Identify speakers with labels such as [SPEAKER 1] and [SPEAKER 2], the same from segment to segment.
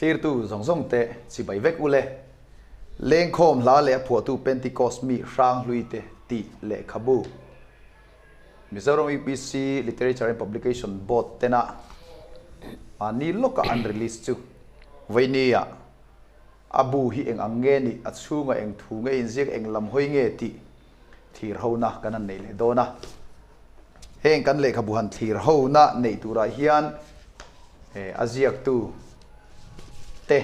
[SPEAKER 1] Thlirtu zawng zawng te chibai vek ule. Lengkhawm hla leh a phuahtu Pentecost mi Hranghlui te tih lehkhabu Mizoram UPC Literature and Publication Board tena mahni lawka an release chu Vainia a bu hi eng ang nge nih, a chhunga eng thu nge inziak eng lam hawi nge tih thlir hona kan han nei leh dawn a. Heng kan lehkhabu han thlir hona neih turah hian a ziaktu te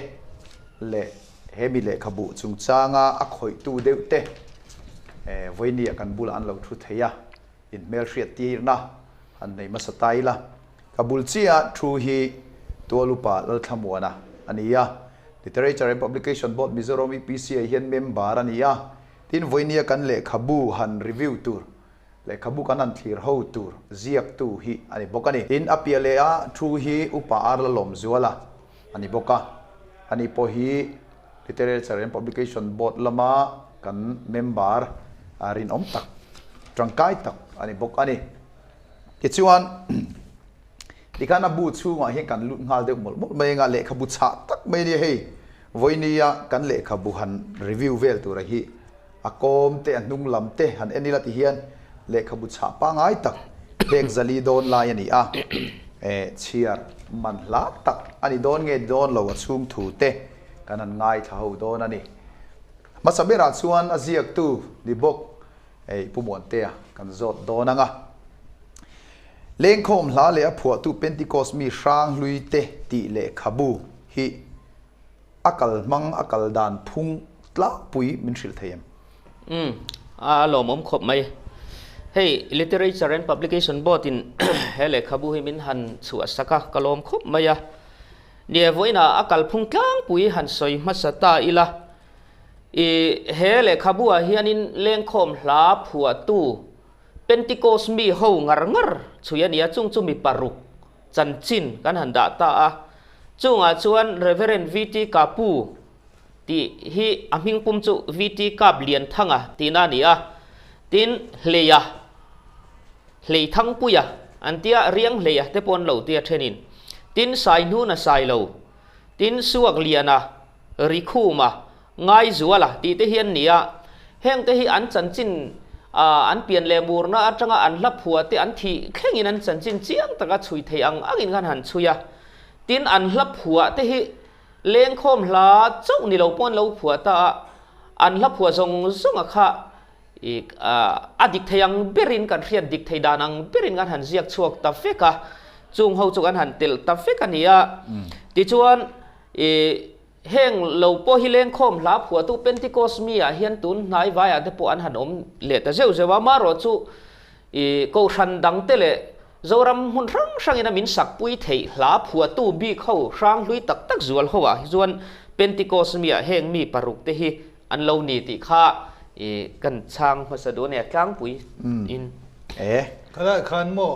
[SPEAKER 1] leh he mi lehkhabu chungchanga a khawihtu deuh te vawinia kan bulah an lo thu thei a, inhmelhriat tirna han nei hmasa ta ila. Ka bul chiah thu hi Tualupa Lalthlamuana a ni a, Literature and Publication Board Mizoram UPC ah hian member a ni a, tin vawinia kan lehkhabu han review tur, lehkhabu kan han thlir ho tur ziaktu hi a ni bawk a ni. Tin a piah leh a thu hi Upa Arla Lawmzuala a ni bawk a, ani pawh hi Literature and Publication Board lama kan member rinawm tak, tangkai tak a ni bawk a ni. Tichuan, tikhan a bu chhungah hian kan lut nghal deuh mawlh mawlh mai anga lehkhabu chhah tak mai nia hei vawinia kan lehkhabu han review vel tura hi a kawm te a hnung lam te han en ila ti hian lehkhabu chhah pangai tak phek zali dawn lai a ni a, eh chhiar man hla tak a ni dawn nge dawn lo a chhung thu te kan han ngaithla ho dawn a ni. Hmasa berah chuan a ziaktu ni bawk Hei Pu Muantea kan zawt dawn ang a. Lengkhawm hla leh a phuahtu Pentecost mi Hranghlui te tih lehkhabu hi a kal hmang a kal dan phung tlangpui min hrilh thei em?
[SPEAKER 2] Umm, a lawmawm khawp mai. Hei Literature and Publication Board in he lehkhabu hi min han chhuah sak a, ka lawm khawp mai a. Nia, vawiinah a kalphung tlangpui han sawi hmasa ta ila. I he lehkhabu ah hianin lengkhawm hla phuahtu Pentecost mi ho ngar ngar chhui a ni a, chung chu mi paruk chanchin kan han dah ta a. Chungah chuan Reverend VT Kapu tih hi a hming pum chu VT Kap Lianthanga tihna a ni a, tin Hleia, Hleithangpuia an tia, Riang Hleia te pawh an lo tia thenin, tin Saihnuna Sailo, tin Suakliana, Rikhuma, Ngaizuala tih te hi an ni a, heng te hi an chanchin an pian leh murna atanga an hla phua te an thih thlengin an chanchin chiang taka chhui thei ang angin khan han chhui a. Tin, an hla phua te hi lengkhawm hla chauh ni lo pawh an lo phua ta a, an hla phua zawng zawnga kha a dik thei ang berin kan hriat dik thei dan ang berin kan han ziak chhuak ta vek a, chung ho chu kan han telh ta vek a ni a. Tichuan, I heng lo pawh hi lengkhawm hla phuahtu Pentecost mi ah hian tun hnai vaiah te pawh an han awm leh ta zeuh zeuh a, amaherawh chu i kohhran dang te leh Zoram hmun hrang hrangin a min sakpui theih hla phuahtu bik ho hrang hlui tak tak zual ho ah hi chuan Pentecost mi ah heng mi paruk te hi an lo ni tih kha i kan chhang hmasa duh a nia tlangpui in.
[SPEAKER 1] E.
[SPEAKER 3] Khalai khan maw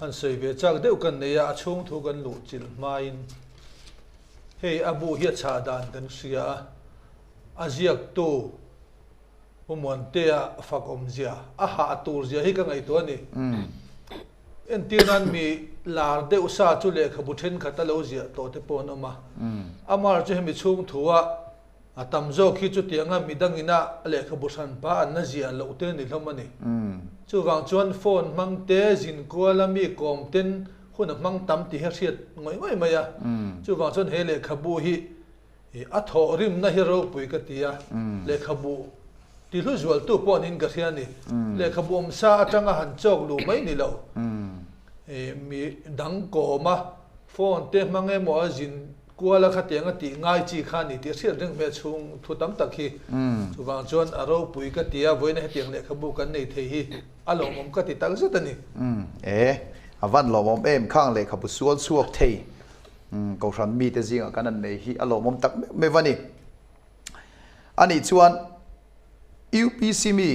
[SPEAKER 3] han sawi ve chak deuh kan nei a, a chhung thu kan luh chilh hmain. Hei a bu hi a chhah dan kan hria a, a ziaktu Pu Muantea fak awmzia, a hah tur zia hi ka ngaihtuah a ni. Entir nan mi lar deuh sa chu lehkhabu thenkhat a lo ziah tawh te pawh an awm a, amar chu hemi chhung thua a tam zawk hi chutianga midangina lehkhabu hranpa an la ziah loh te ni hlawm a ni. Chuvang chuan phone hmang te, zinkuala mi kawm ten Hun a hmang tam tih hi a hriat ngawih ngawih mai a, chuvang chuan he lehkhabu hi a thawh rimna hi ropui ka ti a, lehkhabu ti hlu zualtu pawh niin ka hria a ni. Lehkhabu awmsa atanga han chawk luh mai ni lo, mi dang kawma phone te hmang emaw a zin kuala khatiang a tih ngai chi kha a ni tih a hriat reng hmel chhung thu tam tak hi. Chuvang chuan a ropui ka ti a, vawiina hetiang lehkhabu kan nei thei hi. A lawmawm ka ti tak zet a ni.
[SPEAKER 1] Umm e, a van lawmawm em khang lehkhabu sual chhuak thei umm Kohhran mite zingah kan han nei hi a lawmawm tak meuh meuh a ni. Anih chuan UPC mi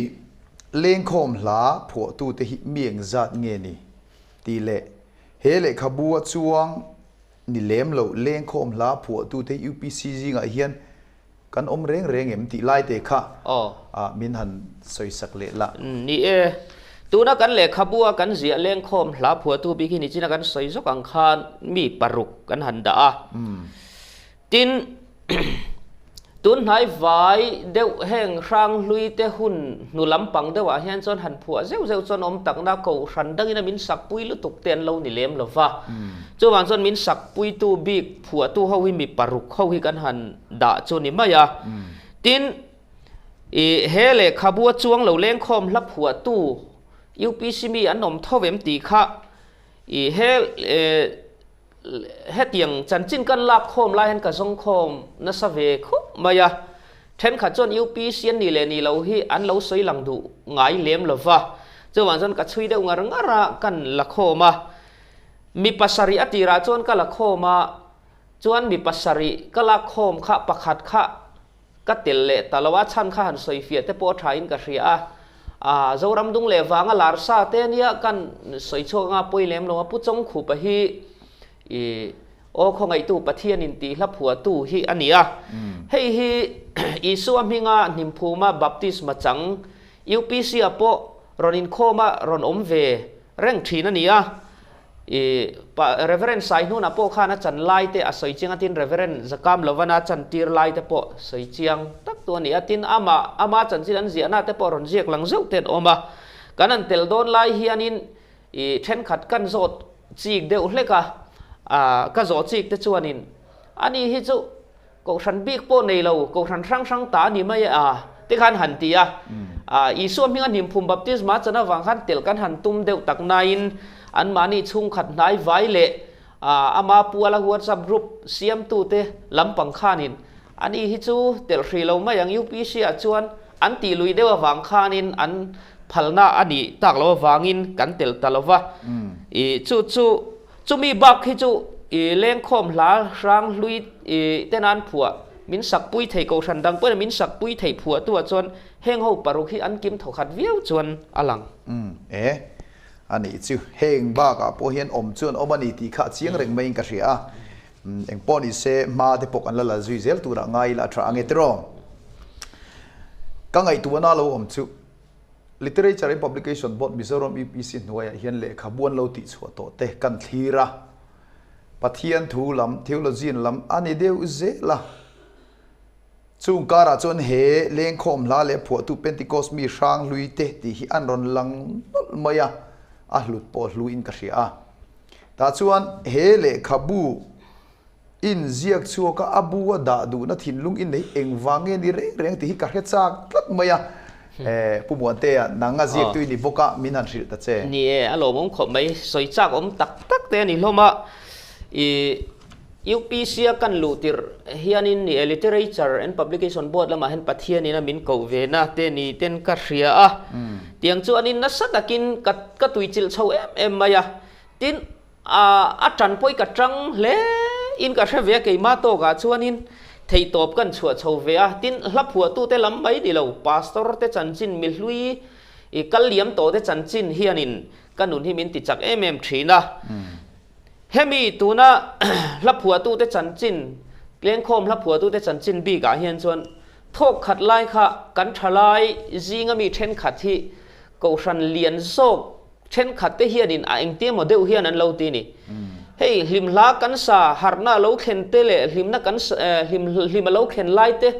[SPEAKER 1] lengkhawm hla phuahtute hi mi engzat nge ni tih leh he lehkhabu a chuang ni lem loh lengkhawm hla phuahtute UPC zingah hian Kan awm reng reng em tih lai te kha min han sawi sak leh la.
[SPEAKER 2] Ni e, tuna kan lehkhabua kan ziah lengkhawm hla phuahtu bik hi nichina kan sawi zawk ang khan mi paruk kan han dah a. Tin, tun hnai vai deuh heng hranghlui te hun hnu lampang deuhah hian chuan han phuah zeuh zeuh chuan awm takna kohhran dangin a min sakpui lutuk te an lo ni lem lo va. Chuvang chuan min sakpuitu bik phuahtu ho hi mi paruk ho hi kan han dah chu ni mai a. Tin, i he lehkhabu a chuang lo lengkhawm hla phuahtu UPC mi an awm tho em tih kha i he Hetiang chanchin kan lak khawm lai hian ka zawng khawm nasa ve khawp mai a, thenkhat chuan UPC an nih leh nih loh hi an lo sawi lang duh ngai lem lo va, chuvang chuan ka chhui deuh ngar ngar a, kan la khawm a. Mi pasarih a tirah chuan ka la khawm a, chuan mi pasarih ka lak khawm kha pakhat kha Ka tel leh ta lo a, chhan kha han sawi fiah te pawh a tha in ka hria a. Aa, Zoram dung leh vanga lar sa te ania kan sawi chhuak anga pawi lem lo a, Pu Chawngkhupa hi i aw khawngaihtu Pathian in tih hla phuahtu hi a ni a. Hei hi Isua hminga hnimphuma baptisma chang UPC ah pawh rawn inkhawma rawn awm ve reng thin a ni a. I pa Reverend Saihnuna pawh khan a chan lai te a sawi chiang a, tin Reverend Zakam Lovana chan tir lai te pawh sawi chiang tak tu a ni a, tin ama ama chanchin an ziahna te pawh rawn ziak lang zeuh te an awm a. Kan han tel dawn lai hianin i thenkhat kan zawt chik deuh hlek a, a ka zawh chik te chuanin ani hi chu Kohhran bik pawh nei lo, kohhran hrang hrang ta a ni mai a, ti khan han ti a. Isua hminga hnimphum baptisma chan avang khan tel kan han tum deuh tak nain anmahni chhungkhat hnai vai leh ama puala WhatsApp group siamtute lampang khanin ani hi chu telh hrih lo mai ang UPC ah chuan an tih lui deuh avang khanin an phalna a nih tak loh avangin kan tel ta lo va. Chu chu Chumi bak hi chu i lengkhawm hla hrang hlui i ten an phuah min sakpui thei kohhran dang pawhin min sakpui thei phuahtu ah chuan heng ho paruk hi an kim thawkhat viau chuan a lang.
[SPEAKER 1] Umm e, a nih chu heng bakah pawh hian awm chuan awm a ni tih kha a chiang reng maiin ka hria a, eng pawh ni se hma te pawh kan la la zui zel turah ngai ila a tha ang e tiraw. Ka ngaihtuahna lo awm chu. Literature in Publication Board Mizoram UPC hnuaiah hian lehkhabu an lo tihchhuah tawh te kan thlir a. Pathian thu lam, theologian lam a ni deuh zel a. Chung karah chuan he lengkhawm hla leh phuahtu Pentecost mi hrang hlui te tih hi an rawn lang nawlh mai a, a hlut pawh hluin ka hria a. Tah chuan he lehkhabu Inziak chhuak a, a bu a dah duhna thinlung i neih engvang nge ni reng reng tih hi ka hre chak tlat mai a. Pu Muantea, nang a ziaktu i ni bawk a, min han hrilh ta che.
[SPEAKER 2] Ni e, a lawmawm khawp mai. Sawi chak awm tak tak te a ni hlawm a. I UPC a kan luh tirh hianin ni e, Literature and Publication Board lamah hian Pathianin a min koh ve na te ni ten ka hria a. Tiang chuanin nasa takin ka ka tuichilh chho em em mai a. Tin, a tan pawh i ka tang hle in ka hre ve a, keimah tawkah chuanin theihtawp kan chhuah chho ve a, tin hla phuahtute lam mai ni lo, pastor te chanchin, mihlui i kal liam tawh te chanchin hianin ka nun hi min ti chak em em thin a. Hemi tuna hla phuahtute chanchin, Tlengkhawm hla phuahtute chanchin bikah hian chuan thawk khat lai kha kan thalai zinga mi thenkhat hi kohhran lian zawk Thenkhat te hianin a engtia maw deuh hian an lo ti ni. Hei hlim hla kan sa harhna a lo thlen te leh hlimna kan hlim hlim a lo thlen lai te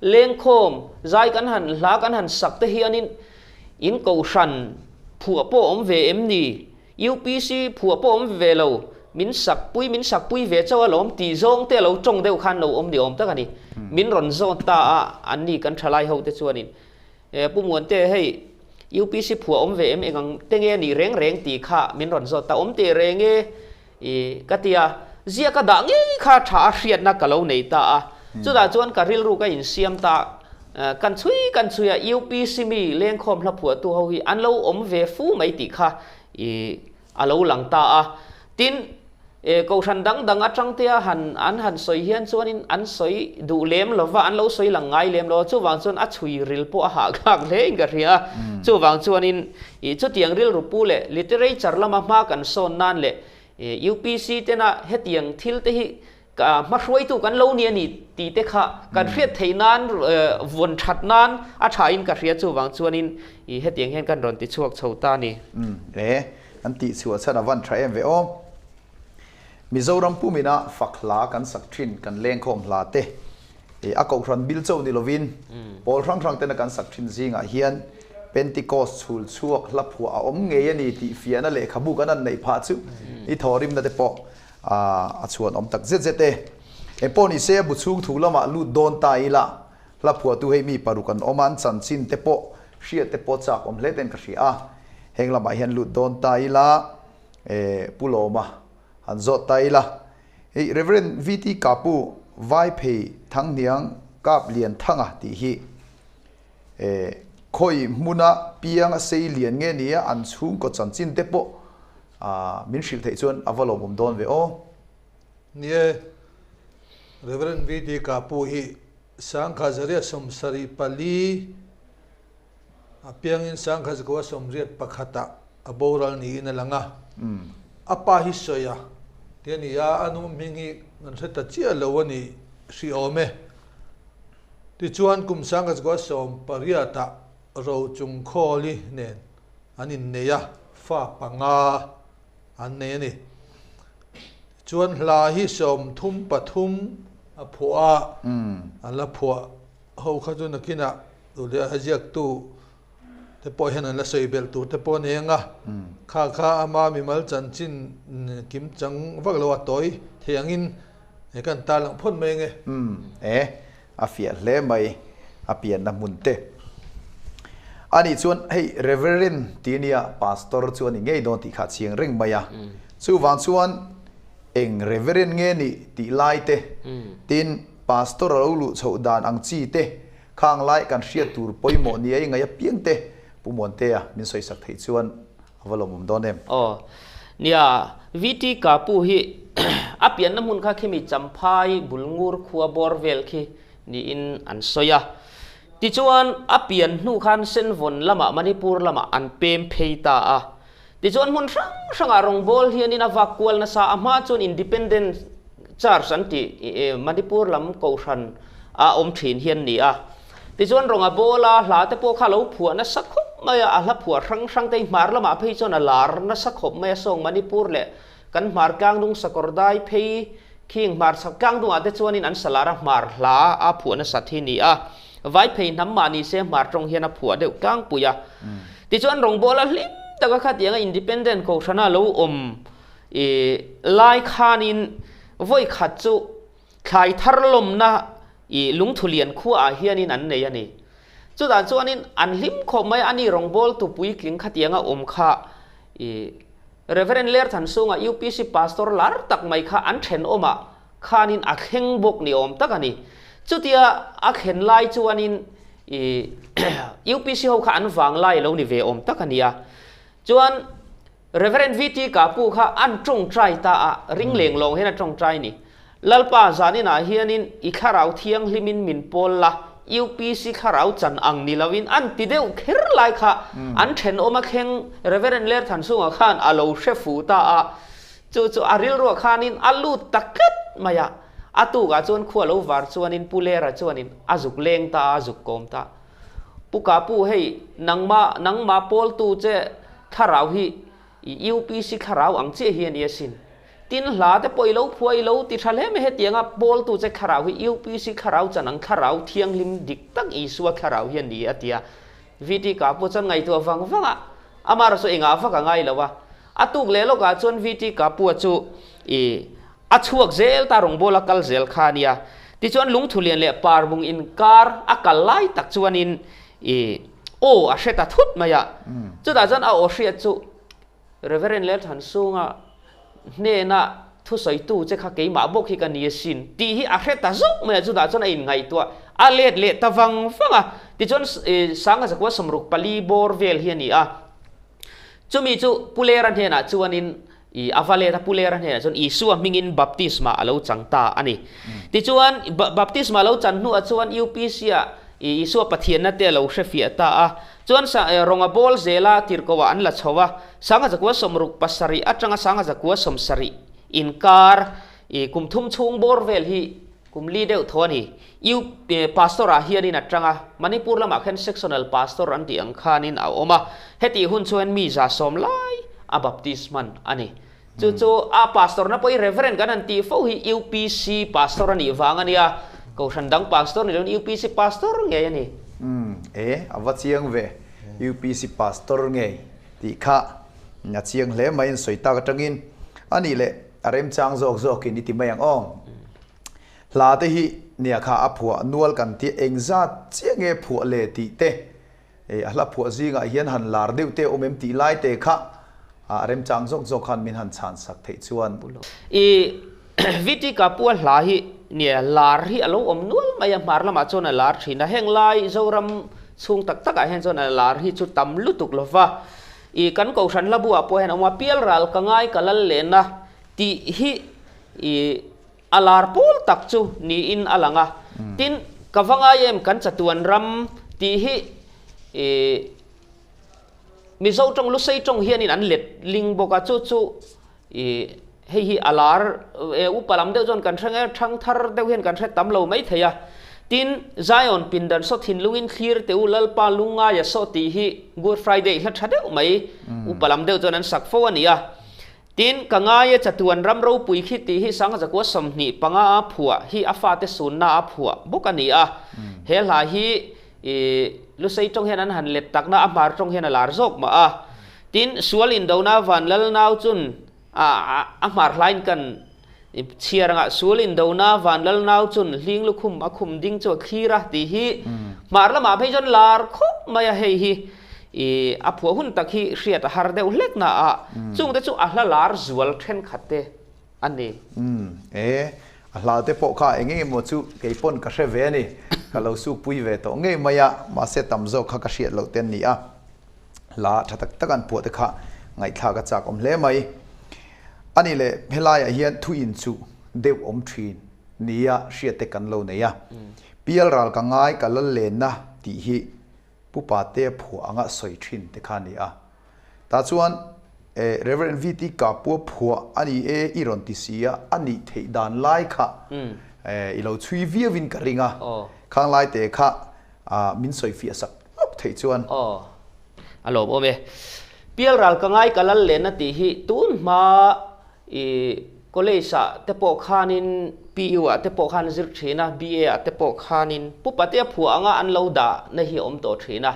[SPEAKER 2] lengkhawm zai kan han hla kan han sak te hianin in kohhran phuah pawh awm ve em ni? UPC phuah pawh awm ve lo min sak pui min sak pui ve chauh alawm tih zawng te a lo tawng deuh khan lo awm ni awm tak a ni. Min rawn zawt ta a anni kan thalai ho te chuanin Pu Muante, hei UPC phuah awm ve em eng ang te nge nih reng reng tih kha min rawn zawt ta awm teh reng e i ka ti a, ziak ka dah ngei kha tha a hriatna ka lo nei ta a, chutah chuan ka rilru ka insiam ta, kan chhui kan chhui a UPC mi lengkhawm hla phuahtu ho hi an lo awm ve fu mai tih kha i A lo lang ta a. Tin, kohhran dang dang atangtea han an han sawi hian chuanin an sawi duh lem lo va, an lo sawi lang ngai lem lo a, chuvang chuan a chhui ril pawh a hahkhak hle in ka hria a. Chuvang chuanin chutiang rilru pu leh literature lama hma kan sawn nan leh UPC tena hetiang thil te hi Ka hmahruaitu kan lo ni a ni tih te kha kan hriat theih nan vawn that nan a tha in ka hria chuvang chuanin i hetiang hian kan rawn ti chhuak chho ta a ni.
[SPEAKER 1] Umm e, an tih chhuah chhan a van tha em ve aw. Mizoram pumina fak hla kan sak thin kan lengkhawm hla te a kohhran bil chauh ni lovin pawl hrang hrang tena kan sak thin zingah hian Pentecost chhul chhuak hla phuah a awm ngei a ni tih fiahna lehkhabu kan han neih phah chu i thawhrimna te pawh a chhuan awm tak zet zet e. Engpawh ni se a bu chhung thu lamah lut dawn ta ila hla phuahtu hei mi paruk an awm a, an chanchin te pawh hriat te pawh chak awm hle ten ka hria a. Heng lamah hian lut dawn ta ila Pu Lawma han zawt ta ila, hei Rev. VT Kapu Vaiphei Thanghniang Kap Lian Thanga tih hi khawi hmuna piang a sei lian nge nia an chhungkaw chanchin te pawh min hrilh theih chuan a va lawmawm dawn ve aw.
[SPEAKER 3] Ni e, Rev. VT Kapu hi Sangkha Zaria 74 A piangin Sangkhazakoa 81 ah a boral niin a lang a. A pa hi sawi a ti a ni a, a nu hming hi kan hre ta chiah lo a ni hrih awm e. Tichuan kum Sangkhazakoa 18 ah Rochung Khawli nen an innei a, fa panga an nei a ni. Tichuan hla hi 33 a phuah a, an la phuah Ho kha chu nakinah duh leh a ziaktu te pawh hian an la sawi belh tur te pawh a ni ang a, kha kha ama mimal chanchin kim chang vak lo a tawi thei angin he kan tarlang phawt mai ange.
[SPEAKER 1] Umm e, a fiah hle mai a pianna hmun te. Ani chuan hei Reverend tih ania Pastor chu a ni ngei dawn tih kha a chiang reng mai a, chuvang chuan eng Reverend nge nih tih lai te tin Pastor a lo luh chhoh dan ang chi te, khang lai kan hriat tur pawimawh ni a i ngaih apiang te, Pu Muantea min sawisak theih chuan a va lawmawm dawn em?
[SPEAKER 2] Aw. Nia, VT Kapu hi a pianna hmun kha khimi Champhai Bulngur khua bawr vel khi niin an sawi a. Tichuan, a pian hnu khan Senvawn lamah Manipur lamah an pem phei ta a. Tichuan hmun hrang hrangah rawngbâwl hianin a vak kual nasa, a hma chuan Independent Church an tih Manipur lam kohhran a awm thin hi an ni a. Tichuan rawnga bâwl a, hla te pawh kha a lo phuah nasa khawp mai a, a hla phuah hrang hrang te hi hmar lamah phei chuan a lar nasa khawp mai a, sawng Manipur leh kan hmar tlangdung Sakawrdai phei khing hmar chhak tlangdungah te chuanin an sa lar a, hmar hla a phuah nasat hi ni a. Vaiphei hnam mah ni se hmar tawng hian a phuah deuh tlangpui a. Tichuan rawngbâwl a hlim taka khatianga Independent Kohhrana lo awm i lai khanin vawi khat chu thlai thar lawmna i lungthulian khuaah hianin an nei a ni. Chutah chuanin an hlim khawp mai a ni rawngbâwl tu puitling khatianga awm kha i Reverend Lerthansunga UPC Pastor lar tak mai kha an thenawmah khanin a thleng bawk ni awm tak a ni. Chutia a thlen lai chuanin i UPC ho kha an vang lai lo ni ve awm tak a ni a. Chuan Reverend VT Kapu kha an tawngtai ta a, ring leng lawng hian a tawngtai ni. Lalpa zaninah hianin i thlarau thianghlimin min pawl la, UPC thlarau chan ang ni loin an ti deuh kher lai kha an thenawm a thleng Reverend Lerthansunga khan a lo hre fu ta a. Chu chu a rilruah khanin a lut ta tlat mai a, a tukah chuan khua lo var chuanin Pu Lera chuanin a zuk leng ta a, a zuk kawm ta. Pu Kapu hei nangmah nangmah pawltu che thlarau hi i UPC thlarau ang chiah hi a ni asin. Tin hla te pawh i lo phuah i lo ti tha hle mai hetianga pawltu che thlarau hi UPC thlarau chan ang thlarau thianghlim dik tak Isua thlarau hi a ni a ti a. VT Kapu chuan ngaihtuah vang vang a, amaherawhchu chu engah vak a ngai lo a. A tuk leh lawkah chuan VT Kapua chu i a chhuak zel ta rawngbâwl a kal zel kha a nia. Tichuan Lungthulian leh Parmung inkar a kal lai tak chuanin i aw a hre ta thut mai a. Chutah chuan a aw hriat chu Reverend Lerthansunga hnena thusawitu che kha keimah bawk hi ka ni asin tih hi a hre ta zawk mai a. Chutah chuan a inngaihtuah a let leh ta vang vang a. Tichuan Sangha zakua 64 bawr vel hi a ni a. Chumi chu Pu Lera hnenah chuanin i a va let a, Pu Lera hnenah chuan Isua hmingin baptisma a lo chang ta a ni. Tichuan, baptisma a lo chan hnuah chuan UPC-ah i Isua Pathianna te a lo hrefiah ta a. Chuan sa rawnga bawl zela tirhkohah an la chho a, 1967 atanga 1970 inkar i kum thum chhung bawr vel hi Kum li deuh tho a ni. U Pastor ah hianin a tang a, Manipur lamah khan Sectional Pastor an tih ang khanin a awm a, hetih hun chuan mi 110 lai a baptisman a ni. Chu chu a pastor na pawh hi Reverend kan han tih fo hi UPC pastor a nih vang a nia, Kohhran dang pastor ni loin UPC pastor ngei a ni.
[SPEAKER 1] Umm e, a va chiang ve, UPC pastor ngei tih kha a chiang hle mai in sawi tak atangin a nih leh a remchang zawk zawkin i ti mai ang aw. Hla te hi nia kha a phuah nual kan tih engzat chiah nge phuah le tih te A hla phuah zingah hian han lar deuh te awm em tih lai te kha a remchang zawk zawk khan min han chhan sak theih chuan.
[SPEAKER 2] I VT Kapua hla hi nia lar hi a lo awm nual mai a, hmar lamah chuan a lar thin a, heng lai Zoram chhung tak takah hian chuan a lar hi chu tam lutuk lo va. I kan Kohhran hla buah pawh hian a awm a, Pialral ka ngai ka lal lehna tih hi i A lar pawl tak chu niin a lang a. Tin, ka va ngai em kan chatuan ram tih hi ih Mizo tawng Lusei tawng hianin an let ling bawk a, chu chu ih hei hi a lar e upa lam deuh chuan kan hre nge thang thar deuh hian kan hre tam lo mai thei a. Tin, Zion pindan saw thinlungin thlir teh u Lalpa lungngaia saw tih hi Good Friday hla tha deuh mai upa lam deuh chuan an sak fo a ni a. Tin, ka ngai e chatuan ram ropui khi tih hi Sangzakua 25 a phuah hi a fate sunna a phuah bawk a ni a. He hla hi i Lusei tawng hian an han let takna a hmar tawng hian a lar zawk mah a. Tin, sual indona van lal nau chun a a hmar hlain kan chhiar angah sual indona van lal nau chun hling lukhum a khum ding chu a thlir a tih hi hmar lamah phei chuan lar khawp mai a hei hi. I a phuah hun tak hi hriat a har deuh hlek na a, chungte chu a hla lar zual thenkhat te a ni.
[SPEAKER 1] Umm e, a hla te pawh kha eng eng emaw chu kei pawn ka hre ve a ni, ka lo sukpui ve tawh ngei mai a, mahse tam zawk kha ka hriat loh te an ni a, hla tha tak tak an phuah te kha ngaihthlak a chak awm hle mai. A nih leh helaiah hian thu inchuh deuh awm thin nia hriat te kan lo nei a, Pial ral ka ngai ka lal lenna tih hi Pu Patea phuah anga sawi thin te kha a ni a. Tah chuan Rev. VT Kapua phuah a ni e i rawn ti si a, a nih theih dan lai kha i lo chhui viau in ka ring a. Khang lai te kha min sawi fiah sak lawk theih chuan.
[SPEAKER 2] Aw, a lawm awm e. Pial ral ka ngai ka lal len a tih hi tun hma I college ah te pawh khanin PU ah te pawh khan zir thin a, BA ah te pawh khanin Pu Patea phuah anga an lo dah na hi a awm tawh thin a.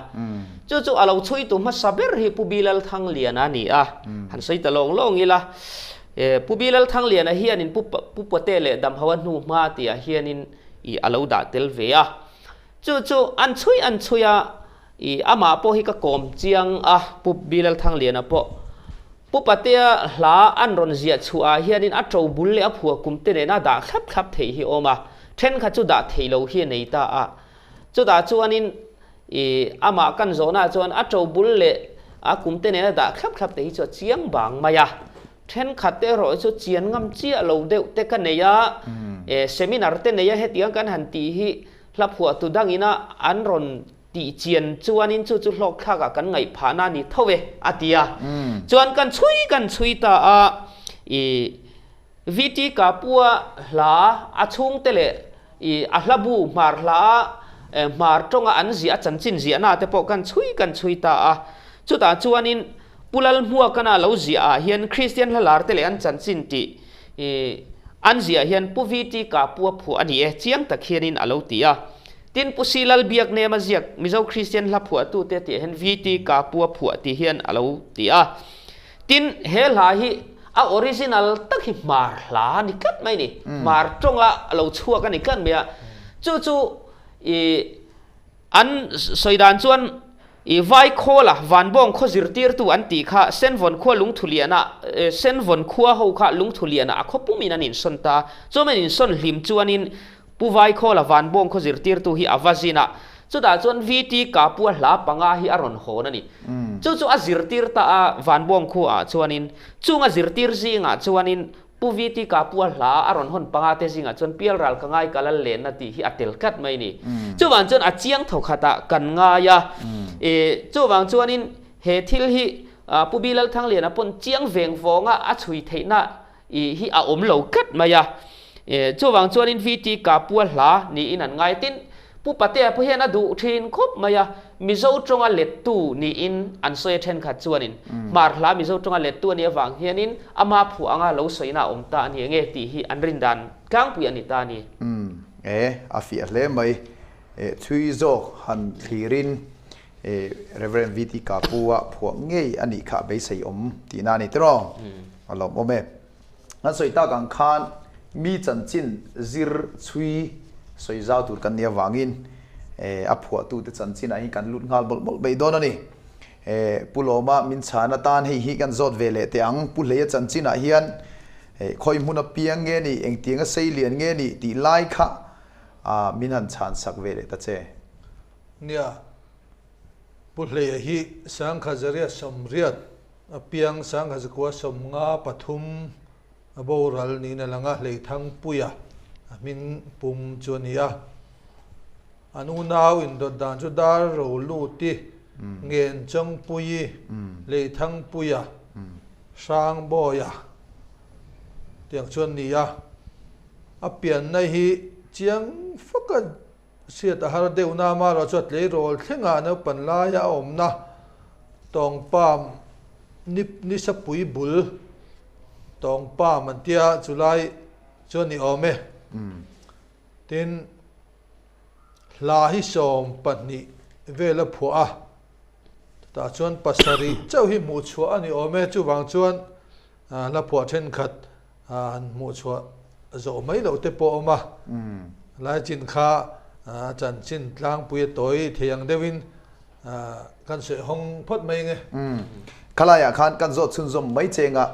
[SPEAKER 2] Chu chu a lo chhuitu hmasa ber hi Pu Bilal Thangliana a ni a, han sawi ta lawng lawng ila. Pu Bilal Thangliana hianin Pu Pu Patea leh Damhaua hnu hma tihah hianin i a lo dah tel ve a. Chu chu an chhui an chhui a, I amah pawh hi ka kawm chiang a, Pu Bilal Thangliana pawh. Pu Patea hla an rawn ziah chhuah ah hianin a to bul leh a phuah kum te nena dah thlap thlap theih hi awm a, thenkhat chu dah theih lo hi a nei ta a. Chutah chuanin i amah kan zawhna ah chuan a to bul leh a kum te nena dah thlap thlap te hi chu a chiang bang mai a. Thenkhat te erawh chu chian ngam chiah lo deuh te ka nei a, e seminar te nei a hetiang kan han tih hi hla phuah tu dangina an rawn Tih chian chuanin chu chu hlawkthlakah kan ngaih phahna a ni tho e, a ti a. Chuan kan chhui kan chhui ta a, i VT Kapua hla a chhungte leh i a hlabu hmar hla a hmar tawnga an ziah a chanchin ziahna te pawh kan chhui kan chhui ta a. Chutah chuanin Pu Lalhmuakana lo ziah ah hian Kristian hla lar te leh an chanchin tih i an ziah hian Pu VT Kapua phuah a ni e, chiang tak hianin a lo ti a. Tin, Pu Si Lal Biak Nema ziak Mizo Kristian hla phuahtute tih hian VT Kapua phuah tih hian a lo ti a. Tin, he hla hi a original tak hi Hmar hla a ni tlat mai ni. Hmar tawnga a lo chhuak a ni tlat mai a. Chu chu i an sawi dan chuan i Vaikhawla Vanbawng khaw zirtirtu an tih kha Senvawn khua lungthuliana Senvawn khua ho kha lungthuliana a khaw pumin an insawn ta. Chuan an insawn hlim chuanin Pu Vaikhawla Vanbawng khaw zirtirtu hi a va zin a, chutah chuan VT Kapua hla panga hi a rawn hawn a ni. Chu chu a zirtir ta a Vanbawng khuaah chuanin, chung a zirtir zingah chuanin Pu VT Kapua hla a rawn hawn panga te zingah chuan Pialral ka ngai ka lal lenna tih hi a tel tlat mai a ni. Chuvang chuan a chiang tho khatah kan ngai a, chuvang chuanin he thil hi Pu B Lalthangliana pawn chiang veng vawnga a chhui theihna I hi a awm lo tlat mai a. Chuvang chuanin VT Kapua hla niin an ngai. Tin, Pu Patea pawh hian a duh thin khawp mai a. Mizo tawnga lettu niin an sawi a thenkhat chuanin Hmar hla Mizo tawnga lettu a nih avang hianin ama phuah anga lo sawina a awm ta a ni enge tih hi an rin dan tlangpui a ni ta a ni.
[SPEAKER 1] Umm e, a fiah hle mai. E, thui zawk han thlirin e, Rev. VT Kapu-a phuah ngei a nih kha a beisei awm tihna a ni tiraw? A lawmawm e. Kan sawi tak ang khan mi chanchin zir chhui sawi zau tur kan nih avangin a phuahtute chanchinah hi kan lut nghal mawlh mawlh mai dawn a ni. Pu Lawma min chhan atan hei hi kan zawt ve leh teh ang. Pu Hleia chanchinah hian khawi hmun a piang nge ni, engtiang a sei lian nge ni tih lai kha min han chhan sak ve leh ta che.
[SPEAKER 3] Nia, Pu Hleia hi Sangkha Zaria Sawmriat A piang Sanghazakua 53 a boral niin a lang a, Hleithangpuia a hming pum chu a ni a. An unau indawt dan chu Dar Roluti, Ngenchawngpuii, Hleithangpuia, Hrangbawia tiang chu an ni a. A pianna hi chiang faka Hriat a har deuh na amarawh chu a tleirawl thlengah naupan laia a awmna tawngpam ni nisapui bul tawngpam an tia chulai chu a ni awm e. Tin, hla hi 12 vel a phuah a, chutah chuan pasarih chauh hi hmuhchhuah a ni awm e, chuvang chuan hla phuah thenkhat Han hmuhchhuah zawh mai loh te pawh a awm a, Laichin kha chanchin tlangpui a tawi thei ang deuhin kan sawi hawng phawt mai nge.
[SPEAKER 1] Khalaiah khan kan zawt chhunzawm mai cheng a,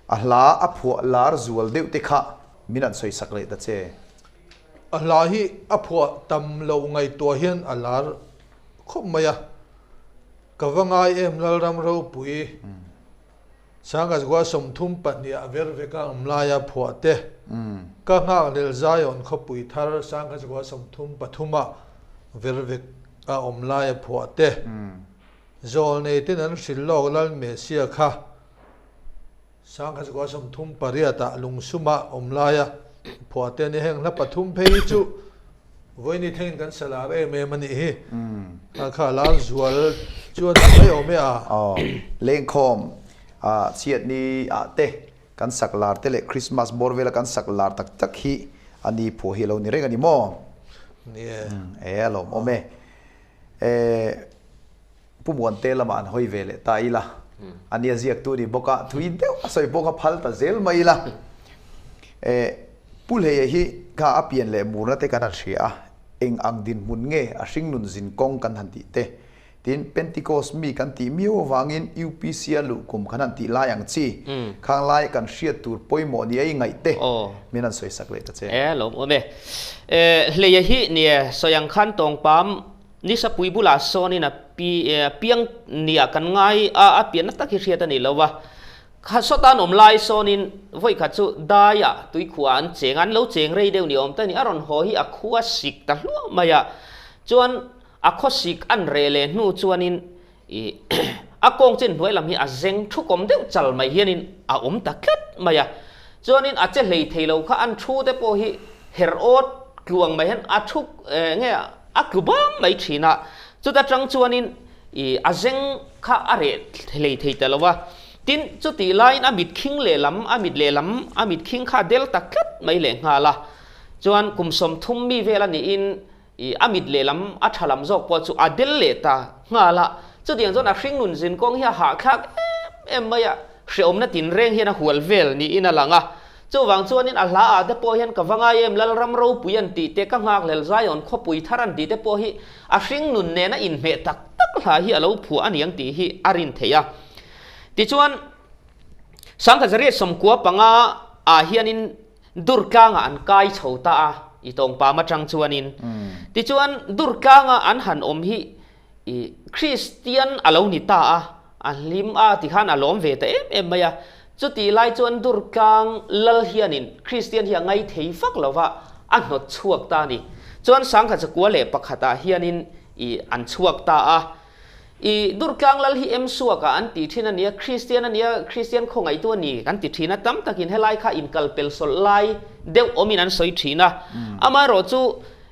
[SPEAKER 1] a hla a phuah lar zual deuh te kha min han sawi sak leh ta che.
[SPEAKER 3] A hla hi a phuah tam loh ngaihtuah hian a lar khawp mai a, ka va ngai em Lalram ropui. Sangazgua 32 ah ver vek a awm laia phuah te, ka nghakhlel Zion khawpui thar Sangazgua 33 ah ver vek a awm laia phuah te, Zawlnei ten an hrilh lawk Lal Mesia kha Sangazgua 38 ah lungsuma awm laia phuah te a ni. Heng hla pathum phei hi chu Vawiini thlengin kan sa lar em em a nih hi. A kha lar zual chuan a mai awm e a.
[SPEAKER 1] Aw, lengkhawm ah chhiatni ah te kan sak lar te leh Christmas bawr vela kan sak lar tak tak hi a ni phuah hi a lo ni reng a ni maw?
[SPEAKER 3] Ni e.
[SPEAKER 1] E a lawm awm e. E Pu Muante lamah an hawi ve leh ta ila. A nia ziaktu ni bawk a, thui deuh a sawi bawk a phal ta zel mai ila. E Pu Hleia hi kha a pian leh murna te kan han hria a, eng ang dinhmun nge a hringnun zin kawng kan han tih te. Tin, Pentecost mi kan tih miau avangin UPC a luh kum kan han tih lai ang chi, khang lai kan hriat tur pawimawh ni a i ngaih te min han sawi sak leh ta che.
[SPEAKER 2] E lawm awm e. E Hleia hi nia sawi ang khan tawngpam Nisapui bulah sawnin a pi a piang nia kan ngai a, a pianna tak hi hriat a ni lo va. Kha sawtan awm lai sawnin vawi khat chu daiah tuikhuah an cheng a, an lo cheng rei deuh ni awm ta a ni. A rawn haw hi a khua sik ta hluah mai a, chuan a khaw sik an reh leh hnu chuanin ih a kawng chin hnuai lam hi a zeng thukawm deuh chal mai hianin a awm ta tlat mai a. Chuanin a che hlei thei lo kha an thu te pawh hi her awt tluang mai hian a thu nge a tlu bam mai thin a. Chuta tang chuanin ih a zeng kha a reh hlei thei ta lo a. Tin, chutih laiin a mit khing lehlam, a mit lehlam, a mit khing kha a del ta tlat mai lehnghal a. Chuan kum 30 mi vel a niin I a mit lehlam a tha lam zawk pawh chu a del leh ta nghal a, chutiang chuan a hringnun zin kawng hi a hahthlak em em mai a, hrehawmna tinreng hian a hual vel niin a lang a. Chuvang chuanin a hla ah te pawh hian ka va ngai em Lalram ropui an tih te, ka nghakhlel Zion khawpui thar an tih te pawh hi a hringnun nena inhmeh tak tak hla hi a lo phuah a niang tih hi a rin theih a. Tichuan, 1995 ah hianin Durtlangah an kai chho ta a, i tawngpam atang chuanin. Tichuan, Durtlanga an han awm hi i Kristian a lo ni ta a, a hlim a tikhan a lawm ve ta em em mai a. Chutih lai chuan Durtlang lal hianin Kristian hi a ngai thei vak lo va, a hnawt chhuak ta a ni. Chuan 1901ah hianin i an chhuak ta a. I Durtlang lal hi em suakah an ti thin a nia, Kristian a nia, Kristian khawngaihtu a ni kan ti thin a, tam takin helai kha inkal pel sawlh lai deuh awmin an sawi thin a. Amaherawh chu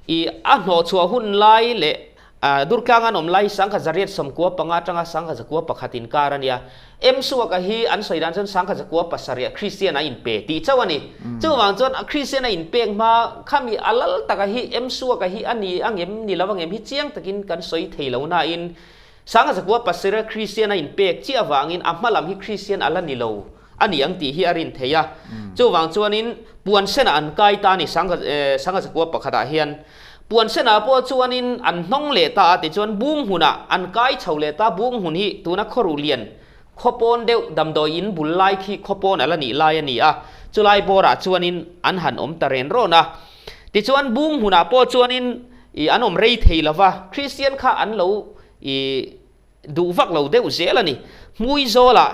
[SPEAKER 2] i a hnawhchhuah hun lai leh Durtlang an awm lai 1895 atanga 1901 inkar a nia. M Suaka hi an sawi dan chuan 1907 Kristian a inpe tih chauh a ni. Chuvang chuan Kristian a inpek hma khami a lal taka hi M Suaka hi a ni angem ni lo angem hi chiang takin kan sawi thei lo nain 1907 Kristian a inpek chiah avangin a hma lam hi Kristian a la ni lo a ni ang tih hi a rin thei a. Chuvang chuanin puan senah an kai ta a ni 1901 hian. Puan senah pawh chuanin an hnawng leh ta a, tichuan bung hmunah an kai chho leh ta, bung hmun hi tuna khawruh lian khawpawn deuh damdawi in bul lai khi khawpawn a la nih lai a ni a, chulai bawrah chuanin an han awm ta ren rawn a. Tichuan bung hmunah pawh chuanin ih an awm rei thei lo va, Kristian kha an lo ih duh vak lo deuh zel a ni. Hmuizawlah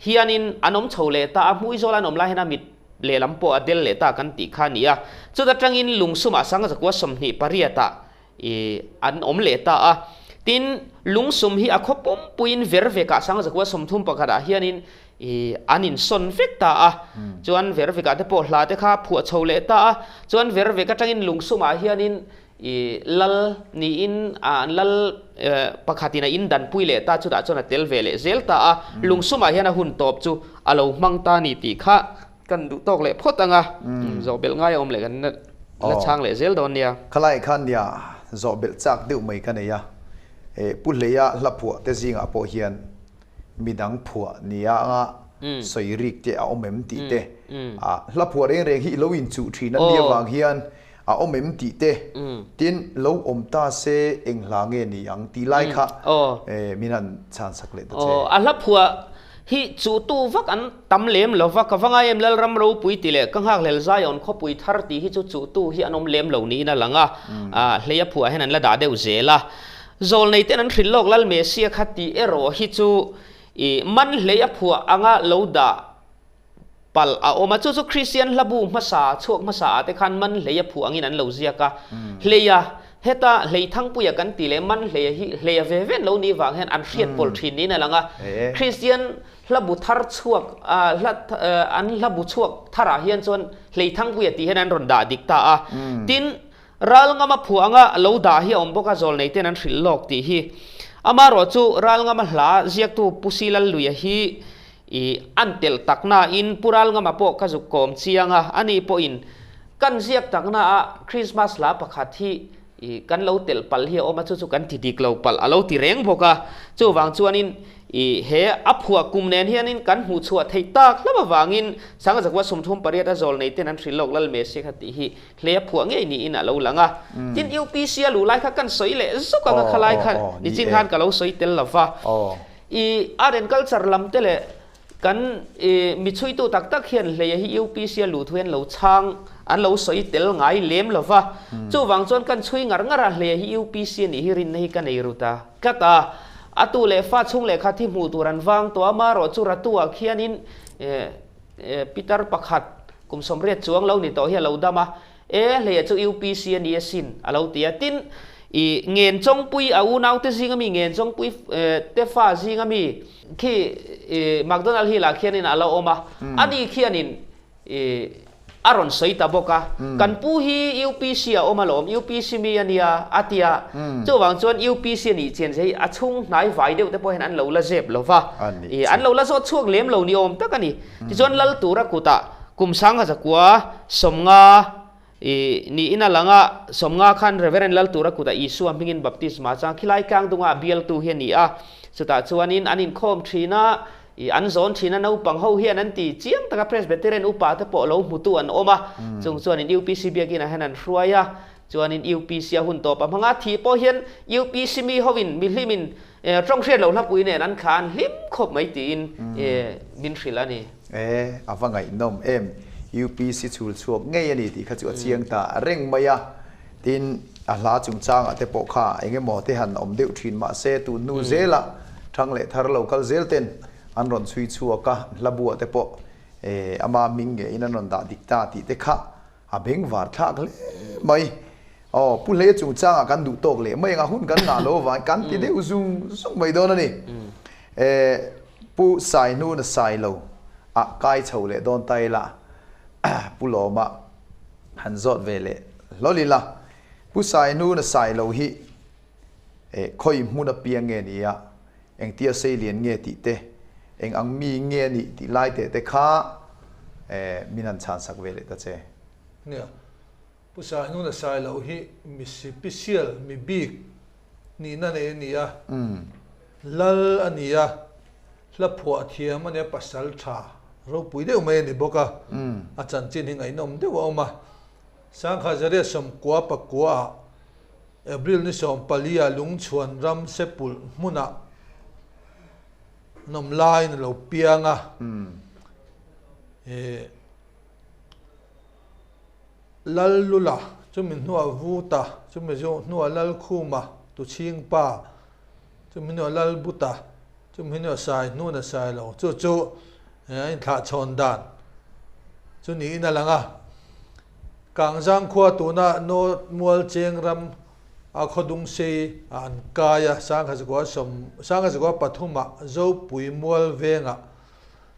[SPEAKER 2] hianin an awm chho leh ta a, Hmuizawla an awm lai hian a mit lehlam pawh a del leh ta kan tih kha a ni a. Chuta tangin Lungsumah 1928 ah ih an awm leh ta a. Tin, Lungsum hi a khaw pumpuiin ver vekah 1931 ah hianin ih an insawn vek ta a. Chuan ver vekah te pawh hla te kha phuah chho leh ta a. Chuan ver vek atangin Lungsumah hianin I lal niin an lal pakhatin a in danpui leh ta chutah chuan a tel ve leh zel ta a, lungsumah hian a hun tawp chu a lo hmang ta ni tih kha kan duh tawk leh phawt ang a, zawhbelh ngai a awm leh kan la chhang leh zel dawn nia.
[SPEAKER 1] Khalai khan nia zawhbelh chak deuh mai ka nei a, Pu Hleia hla phuah te zingah pawh hian midang phuah nia anga sawi rik te a awm em tih te, hla phuah reng reng hi i lo inchuh thin a nia vang hian A awm em tih te, tin lo awm ta se eng hla nge ni ang tih lai kha min han chhan sak leh ta che.
[SPEAKER 2] A hla phuah hi chu tu vak an tam lem lo va, ka va ngai em Lalram ropui tih leh ka nghakhlel Zion khawpui thar tih hi chu chu tu hi an awm lem lo niin a lang a, hlei a phuah hian an la dah deuh zel a. Zawlnei ten an hrilh lawk Lal Messia kha tih erawh hi chu i man hlei a phuah anga lo dah Palh a awm a, chu chu Kristian hlabu hmasa, chhuak hmasa ah te khan man hlei a phuh angin an lo ziak a. Hleia, heta hlei thangpuia kan tih leh man hleia hi hleia ve ve an lo nih vang hian an hriat pawlh thin niin a lang a. Kristian hlabu thar chhuak, hla an hlabu chhuak tharah hian chuan hlei thangpuia tih hian an rawn dah dik ta a. Tin, ral ngama phuah anga lo dah hi a awm bawk a, zawlnei ten an hrilh lawk tih hi. Amaherawhchu, ral ngama hla ziaktu Pu Silalluia hi I an telh takna in Pu Ralngama pawh ka zuk kawm chiang a, ani pawhin kan ziak takna a Christmas hla pakhat hi i kan lo telh palh hi a awm a, chu chu kan ti dik lo palh a lo ti reng bawk a. Chuvang chuanin i he a phuah kum nen hianin kan hmuh chhuah theih tak hlauh avangin 1938 a zawl nei ten an hrilh lawk Lal Mesi kha tih hi hle a phuah ngei niin a lo lang a. Tin UPC a luh lai kha kan sawi leh zuk ang a, khalai kha nichin khan ka lo sawi tel lo va. I art and culture lam te leh kan i mi chhuitu tak tak hian hleia hi UPC a luh thu hian lo chhang an lo sawi tel ngai lem lo va. Chuvang chuan kan chhui ngar ngar a hleia hi UPC a nih hi rinna hi ka nei ru ta tlat a. A tu leh fa chhung leh khat hi hmuh tur an vang tawh a, marawh chu Ratu-ah khianin Pitar pakhat kum 80 chuang lo ni tawh hi a lo dam a. E, hleia chu UPC a ni asin, a lo ti a. Tin, i ngen chawngpui, a unaute zinga mi ngen chawngpui te fa zinga mi khi i McDonald Hill ah khianin a lo awm a. Ani khianin i a rawn sawi ta bawk a. Kan pu hi UPC a awm alawm, UPC mi a nia, a ti a. Chuvang chuan UPC a nih chian zia hi a chhung hnai vai deuh te pawh hian an lo la zep lo va. I an lo la zawt chhuak lem lo ni awm tak a ni. Tichuan lal tura kutah kum 1950 i niin a lang a, 50 khan Reverend lal tura kutah Isua hmingin baptisma chang khilai tlang dunga bialtu hi a ni a. Chutah chuanin an inkhawm thin a, i an zawn thin a, naupang ho hian an ti chiang taka Presbyterian upa te pawh lo hmutu an awm a, chung chuanin UPC biakinah hian an hruai a, chuanin UPC a hun tawp a hmanga thih pawh hian UPC mi hovin mihlimin Tawng hriat loh hlapui nen an thla an hlim khawp mai tiin min hrilh a ni.
[SPEAKER 1] E, a va ngaihnawm em. UPC chhul chhuak ngei a ni tih kha chu a chiang ta reng mai a. Tin, a hla chungchangah te pawh kha eng emaw te han awm deuh thin mah se tun hnu zela thang leh thar lo kal zel ten an rawn chhui chhuak a, hla buah te pawh ama hming ngeiin an rawn dah dik ta tih te kha A bengvar thlak hle mai. Aw, Pu Hleia chungchangah kan duh tawk leh mai anga hun kan ngah lo avangin kan ti deuh zung zung mai dawn a ni. E, Pu Saihnuna Sailo ah kai chho leh dawn ta ila, Pu Lawma han zawt ve leh hlawl ila. Pu Saihnuna Sailo hi. Khawi hmun apiang nge ni a, engtia sei lian nge tih te, eng ang mi nge nih tih lai teh te kha min han chhan sak ve leh ta che.
[SPEAKER 3] Nia, Pu Sahnuna Sailo hi mi sipisial, mi bik nihna nei a ni a, Lal a ni a, hla phuah thiam a nia, pasal tha ropui deuh mai a ni bawk a, a chanchin hi ngaihnawm deuh a awm a. Sangha Zaria 94 ah April ni 14 ah Lungchhuan ram Sepulh hmunah nawm laiin a lo piang a, ih Lallula chumi hnuah Vuta, chumi hnuah Lalkhuma, Tuchhingpa, chumi hnuah Lalbuta, chumi hnuah Saihnuna Sailo, chu chu a inthlahchhawn dan chu niin a lang a. Kangzang khua tuna North Mualcheng ram a Khawdungsei ah an kai a, Sangha 3 ah Zopui Mual vengah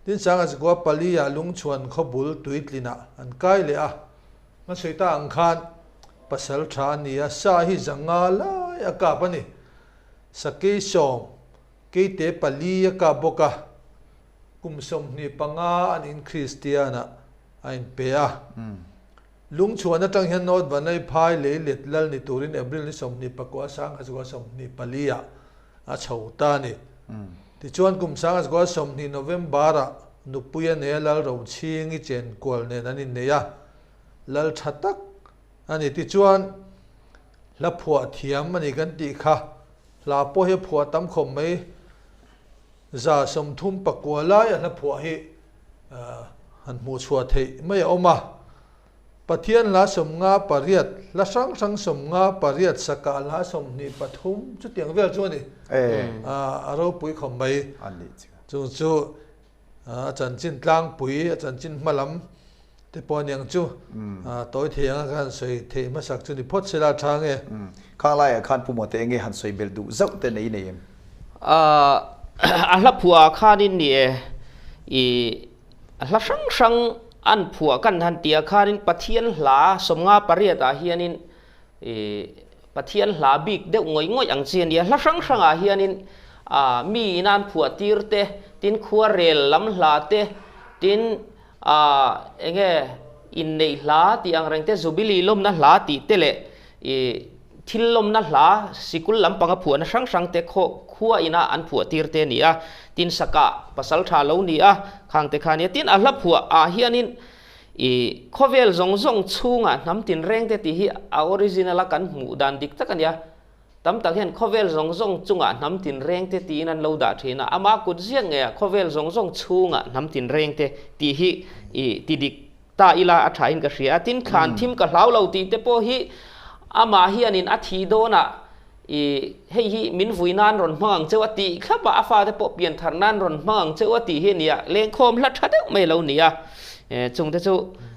[SPEAKER 3] Tin 1904 ah Lungchhuan khawbul tuitlinah an kai leh a, hmasawi ta ang khan pasal tha a ni a, sa hi zanga lai a kap a ni. Sakei 10, keite pali a kap bawk a, kum 25 an in Kristian ah a inpe a. Lungchhuan atang hian North Vanlai phai lei let lal ni turin April ni 29 1924 ah a chho ta a ni. Tichuan kum 1920 November ah nupui a nei a Lal Rochhingi chenkual nen an innei a, lal tha tak a ni. Tichuan hla phuah thiam a ni kan tih kha, hla pawh hi a phuah tam khawp mai, 139 lai a hla phuah hi han hmuh chhuah theih mai a awm a. Pathian hla 58, hla hrang hrang 58, sakah hla 23 chutiang vel chu a ni. A ropui khawp mai. Chung chu a chanchin tlangpui, a chanchin hma lam te pawh aniang chu tawi thei anga ka han sawi theih hmasak chu ni phawt sela a tha nge.
[SPEAKER 1] Khang laiah khan Pu Mawte enge han sawi belh duh zauh te nei nei em?
[SPEAKER 2] A hla phuah ah khanin ni e, i hla hrang hrang an phuah kan han tih ah khanin Pathian hla 58 ah hianin i Pathian hla bik deuh ngawih ngawih ang chi a nia. Hla hrang hrang ah hianin mi in an phuah tir te, tin khuarel lam hla te, tin enge inneih hla tih ang reng te, Jubilee lawmna hla tih te leh i thil lawmna hla sikul lampanga phuahna hrang hrang te khaw khua ina an phuah tir te a ni a, tin sakah pasal tha lo ni a, khang te kha a nia. Tin a hla phuah ah hianin i khawvel zawng zawng chhungah hnam tinreng te tih hi a original a kan hmuh dan dik tak a nia. Tam tak hian khawvel zawng zawng chungah hnam tinreng te tiin an lo dah thin a, ama kut ziak ngeiah khawvel zawng zawng chhungah hnam tinreng te tih hi i ti dik ta ila a thain ka hria a, tin thlan thim ka hlau lo tih te pawh hi amah hianin a thih dawnah i hei hi min vui nan rawn hmang ang cheu a tih thlap a, a fate pawh pian thar nan rawn hmang ang cheu a tih hi a nia, lengkhawm hla tha deuh mai lo ni a, chung te chu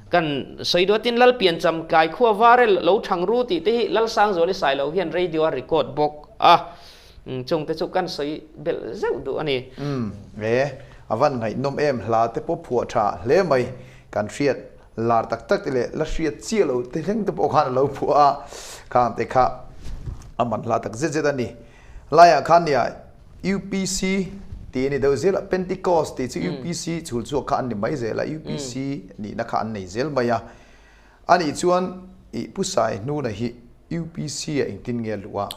[SPEAKER 2] kan sawi duh a, tin Lal piancham kai khua var e lo thang ru tih te hi Lalsangzuali Sailo hian radio a record bawk a, chung te chu kan sawi belh zeuh duh a ni.
[SPEAKER 1] Umm e, a van ngaihnawm em, hla te pawh phuah tha hle mai, kan hriat lar tak tak te leh la hriat chiah lo te thleng te pawh khan a lo phuah a, khang te kha a man hla tak zet zet a ni. Laiah khan nia UPC tih a ni deuh zel a, Pentecost tih chu UPC chhul chhuak kha an ni mai zel a, UPC nihna kha an nei zel mai a. A nih chuan i Pu Saihnuna hi UPC ah engtin nge a luh a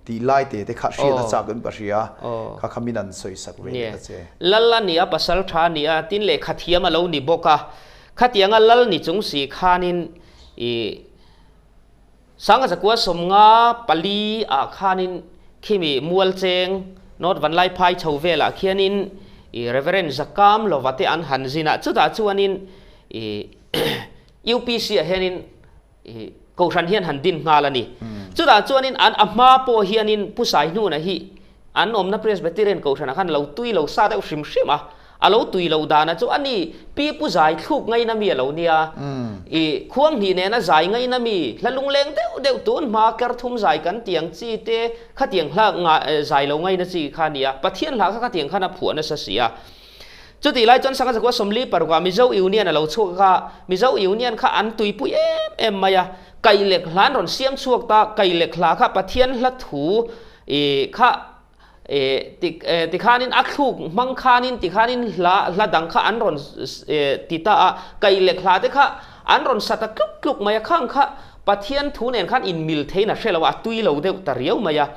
[SPEAKER 1] tih lai te te kha hriat a chak in ka hria a, kha kha min an sawi sak ve leh ta che.
[SPEAKER 2] Lal a ni a, pasal tha a ni a, tin lehkha thiam a lo ni bawk a, khatianga lal ni chung si khanin i Sangha 54 ah khanin khimi Mualcheng North Vanlaiphai chho velah khianin i Reverend Zakam lova te an han zin a, chutah chuanin i UPC ah hianin i Kohhran hian han din nghal a ni. Chutah chuanin an a hma pawh hianin Pu Saihnuna hi an awmna Presbyterian Kohhranah khan lo tui lo sa deuh hrim hrim a, a lo tui lo dana chu a ni, Pi Pu zai thluk ngaina mi a lo nia, i khuang hnih nena zai ngaina mi, hla lungleng deuh deuh tun hma ker thum zai kan tiang chi te khatiang hla nga zai lo ngaina chi kha a nia, Pathian hla kha khatiang khan a phuah nasa si a. Chutih lai chuan 1946 ah Mizo Union a lo chhuak a, Mizo Union kha an tuipui em em mai a, Kailek hla an rawn siam chhuak ta, Kailek hla kha Pathian hla thu, I kha ti tikhanin a thluk hmang khanin tikhanin hla hla dang kha an rawn ti ta a, kailek hla te kha an rawn sa ta tluk tluk mai a, khang kha Pathian thu nen khan inmil theiin a hre lo a, a tui lo deuh ta riau mai a.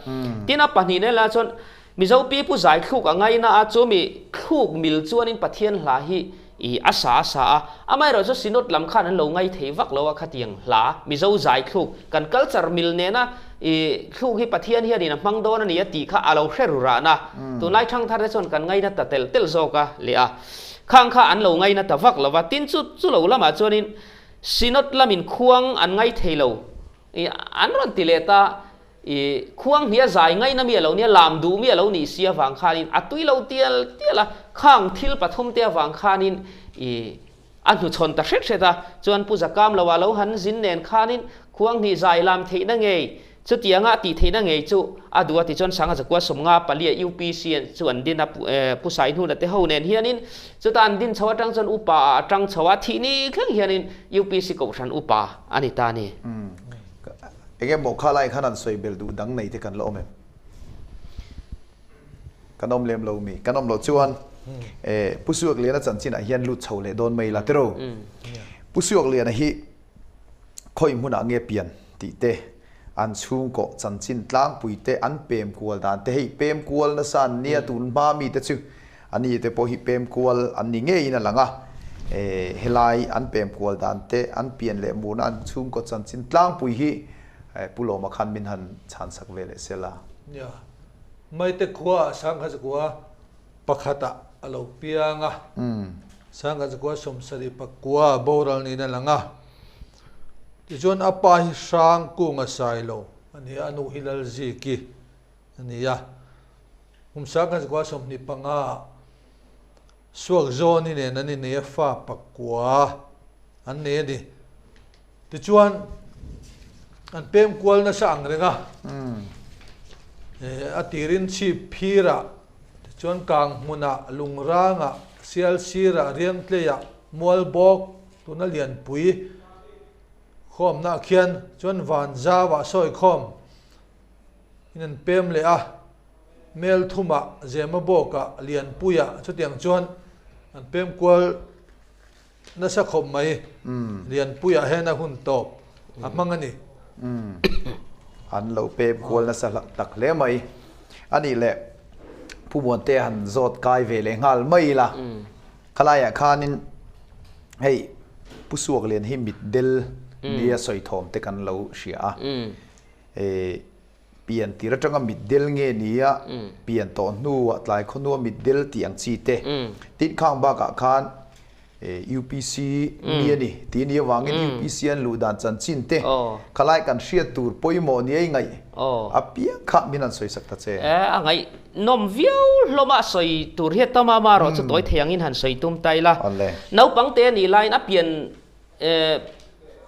[SPEAKER 2] Tin a pahnihna la chuan Mizo pi pu zai thluk a ngaina a, chumi thluk mil chuanin Pathian hla hi i a sa a sa a, amaherawhchu Synod lam khan an lo ngai thei vak lo a khatiang hla Mizo zai thluk kan culture mil nena i thluk hi Pathian hianin a hmang dawn a ni a tih kha a lo hre ru rahna tunlai thangthar te chuan kan ngaina ta tel tel zawk a leh a khang kha an lo ngaina ta vak lo va tin chu chu lo lamah chuanin Synod lamin khuang an ngai thei lo i an rawn ti leh ta. I khuang hnia zai ngaina mi a lo nia, lam duh mi a lo nih si avang khanin a tui lo tial tial a, khang thil pathum te avang khanin i a hnuchhawn ta hret hret a, chuan Pu Zakam lo ah lo han zin nen khanin khuang hnih zai lam theihna ngei, chutianga a tih theihna ngei chu a duh a ti chuan Sanga Zakua Sawmnga palia UPC chu an din a, Pu Saihnuna te ho nen hianin chuta an din chho atang chuan upa ah a tang chho a, thih ni thleng hianin UPC kohhran upa a ni ta a ni.
[SPEAKER 1] Enge maw kha lai khan an sawi belh duh dang nei te kan la awm em? Kan awm lem lo mi? Kan awm loh chuan Pu Suakliana chanchinah hian lut chho leh dawn mai la tiraw? Pu Suakliana hi khawi hmunah nge pian tih te, an chhungkaw chanchin tlangpui te, an pem kual dan te, hei pem kual nasa an nia tun hma mi te chu A ni te pawh hi pem kual an ni ngeiin a lang a, helai an pem kual dan te, an pian leh murna an chhungkaw chanchin tlangpui hi Pu Lawma khan min han chhan sak ve leh sela.
[SPEAKER 3] Nia, Maite khua ah Sangha Zakua pakhat ah a lo piang a, Sangha Zakua 79 a boral niin a lang a. Tichuan a pa hi Hrangkunga Sailo a ni a, a nu hi Lalziki a ni a. Kum 1925 ah Suak Zawni nen an innei a, fa pakua an nei a ni. Tichuan, an pem kual nasa ang reng a, a tirin chhip phirah, tichuan kang hmunah, lungrangah, sial sirah, riangtleiah, mualbawk, tuna lianpui khawmnaah khian chuan van zauah sawi khawm in an pem leh a, Mel thumah, Zema bawkah, Lianpuiah chutiang chuan an pem kual nasa khawp mai. Lianpuiah hian a hun tawp a hmang a ni.
[SPEAKER 1] An lo pem kual nasa tak hle mai. A nih leh Pu Muante han zawt kai ve leh nghal mai ila. Khalaiah khanin hei Pu Suaklian hi mitdel nia sawi thawm te kan lo hria a. Pian tir atanga mitdel nge nia pian tawh hnuah tlai khawnua mitdel tih ang chi te. Tin khang bakah khan UPC mi a ni tih a nih avangin UPC an luh dan chanchin te khalai kan hriat tur pawimawh nia i ngaih apiang kha min han sawi sak ta che.
[SPEAKER 2] A ngaihnawm viau hlawm a sawi tur hi a tam a, amaherawhchu tawi thei angin han sawi tum ta ila. Naupang te a nih laiin a pian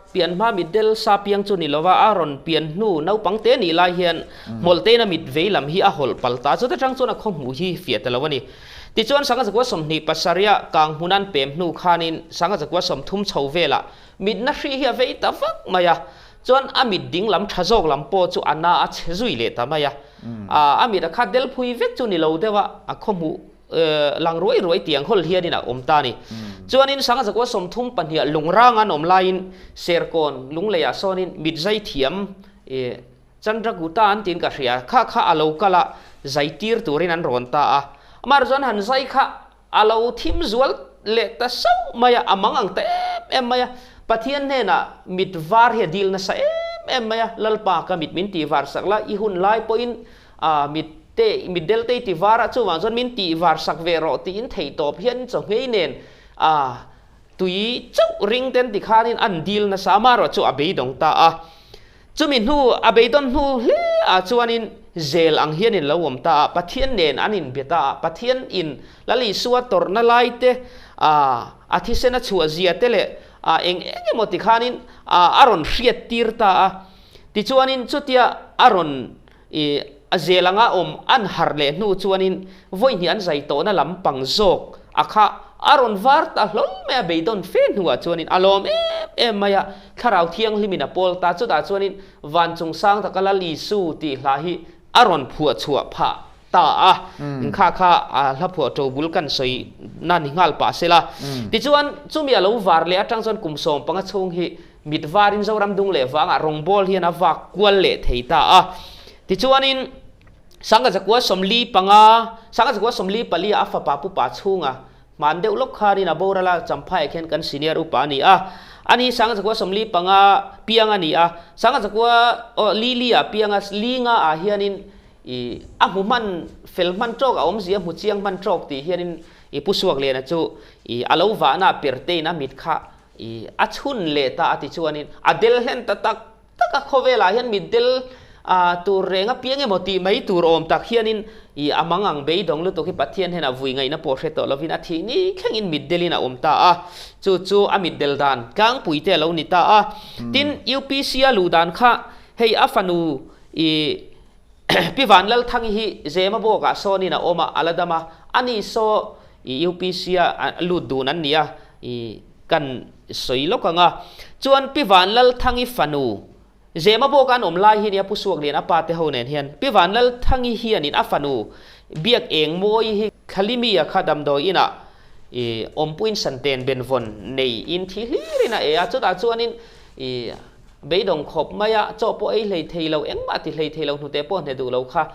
[SPEAKER 2] Pian hma mit del sa piang chu ni lova, a rawn pian hnu naupang te nih lai hian hmawlhtein a mit vei lam hi a hawlh pal ta. Chuta tang chuan a khaw hmuh hi fiah ta lo a ni. Tichuan Sangha Zakua 27 ah kang hmun an pem hnu khanin Sangha Zakua 30 chho velah mitna hri hi a vei ta vak mai a. Chuan a mit ding lam tha zawk lam pawh chu a na a chhe zui leh ta mai a. A mit a kha del phui vek chu ni lo deuh a, a khaw hmuh lang ruai ruai tiang hawl hianin a awm ta a ni. Chuanin Sanga Zakua 32 ah lungrang an awm laiin Serkawn lungleiah sawnin mit zai thiam Chandragutta an tiin ka hria, kha kha a lo kal a, zai tir turin an rawn ta a. Amah chuan han zai kha a lo thim zual leh ta sauh mai a, a mang ang ta em em mai a. Pathian hnenah mit var hi a dil nasa em em mai a, Lalpa ka mit min tih var sak la, i hun lai pawhin mit Te, mitdel te i ti var a, chuvang chuan min tih var sak ve rawh tiin theihtawp hian chawhngei nen a tui chauh ring ten ti khanin an dil nasa a, amaherawh chu a beidawng ta a. Chumi hnu, a beidawn hnu hle ah chuanin zel ang hian in lo awm ta a, Pathian nen an inbe ta a, Pathian in Lal Isua tawrhna lai te, a thisen a chhuah zia te leh eng eng emaw ti khanin a rawn hriat tir ta a. Tichuanin chutia a rawn I a zel anga awm an harh leh hnu chuanin vawi hnih an zai tawhna lam pang zawk a kha a rawn var ta hlawl mai a, beidawn fe hnuah chuanin a lawm em em mai a, Thlarau Thianghlimin a pawl ta, chutah chuanin Van chung sang taka Lal Isu tih hla hi a rawn phuah chhuah phah ta a. Kha kha a hla phuah to bul kan sawi na ni nghal pah se la. Tichuan, chumi a lo var leh atang chuan kum 15 chhung hi mit varin Zoram dung leh vangah rawngbawl hian a vak kual leh thei ta a. Tichuanin, 1945, 1944 ah a fapa pupa chhunga hman deuh lawk khanin a boral a, Champhaiah khian kan senior upa a ni a. Ani 1945 piang a ni a, 1900 aw li li ah piang a, li nga ah hianin i a hmu hman fel hman tawk a awmzia a hmu chiang hman tawk tih hianin i Pu Suakliana chu i a lo vahna pertein a mit kha i a chhun leh ta a ti chuanin a del hlen ta tak tak a khawvelah hian mit del a tur reng apiang emaw tih mai tur awm tak hianin i a mang ang beidawng lutuk hi Pathian hian a vui ngaihna pawh hre tawh lovin a thih ni thlengin mit delin a awm ta a, chu chu a mit del dan tlangpui te a lo ni ta a. Tin, UPC a luh dan kha hei a fanu i Pi Vanlalthangi hi Zema bawkah sawnin a awm a, a la dam a, ani saw i UPC a lut dun an ni a, i kan sawi lawk ang a. Chuan Pi Vanlalthangi fanu Zema bawka an awm lai hi nia Pu Suaklian a pa te ho nen hian Pi Vanlalthangi hianin a fanu Biak Eng Mawi hi Thlalimi a kha damdawi inah i awmpuiin santen benvawn nei in thi hlirin a e a, chutah chuanin i Beidawng khawp mai a, chaw pawh ei hlei thei lo, engmah ti hlei thei lo, hnute pawh hne duh lo kha.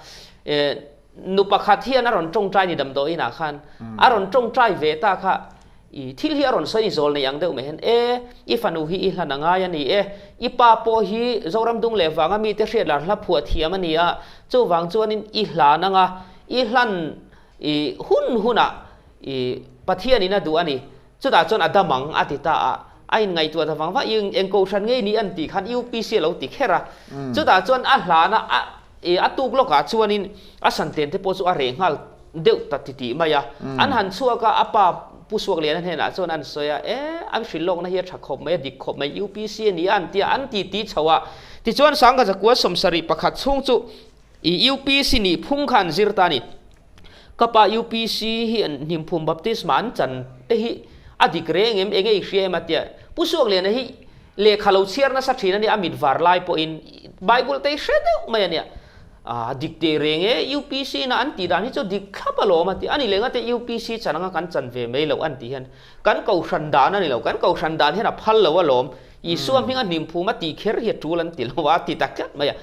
[SPEAKER 2] Nu pakhat hian a rawn tawngtai ni damdawiin ah khan, a rawn tawngtai ve ta kha, i thil hi a rawn sawi ni zawl nei ang deuh mai hian, e, i fanu hi i hlan a ngai a ni e, i pa pawh hi Zoram dung leh vanga mite hriat lar hla phuah thiam a ni a, chuvang chuanin i hlan anga i hlan i hun hunah i Pathianin a duh a ni. Chutah chuan a dam ang a ti ta a, a inngaihtuah ta vang vang, i eng kohhran ngei ni an tih khan UPC a lo ti kher a. Chutah chuan a hlana a i a tuk lawkah chuanin a santen te pawh chu a reh nghal deuh ta titih mai a. An han chhuak a, a pa Pu Suakliana hnenah chuan an sawi a, e, an hrilh lawkna hi a tha khawp mai, a dik khawp mai, UPC a ni a an ti a, an ti ti chho a. Tichuan Sangkazakua 71 chhung chu i UPC nih phung kha an zir ta a ni. Ka pa UPC hi an hnimphum baptisma an chan te hi a dik reng em, enge i hria em a tia. Pu Suakliana hi lehkha lo chhiar nasa thin a nia, a mit var lai pawhin Bible te hi hre deuh mai a nia. A dik teh reng e, UPC na an tih dan hi chu dik thlap alawm a ti. Ani leh ngate UPC chan anga kan chan ve mai loh an tih hian kan kohhran dan a ni lo, kan kohhran dan hian a phal lo alawm. Isua hminga hnimphum a tih kher hi a tul an ti lo a, a ti tak tlat mai a.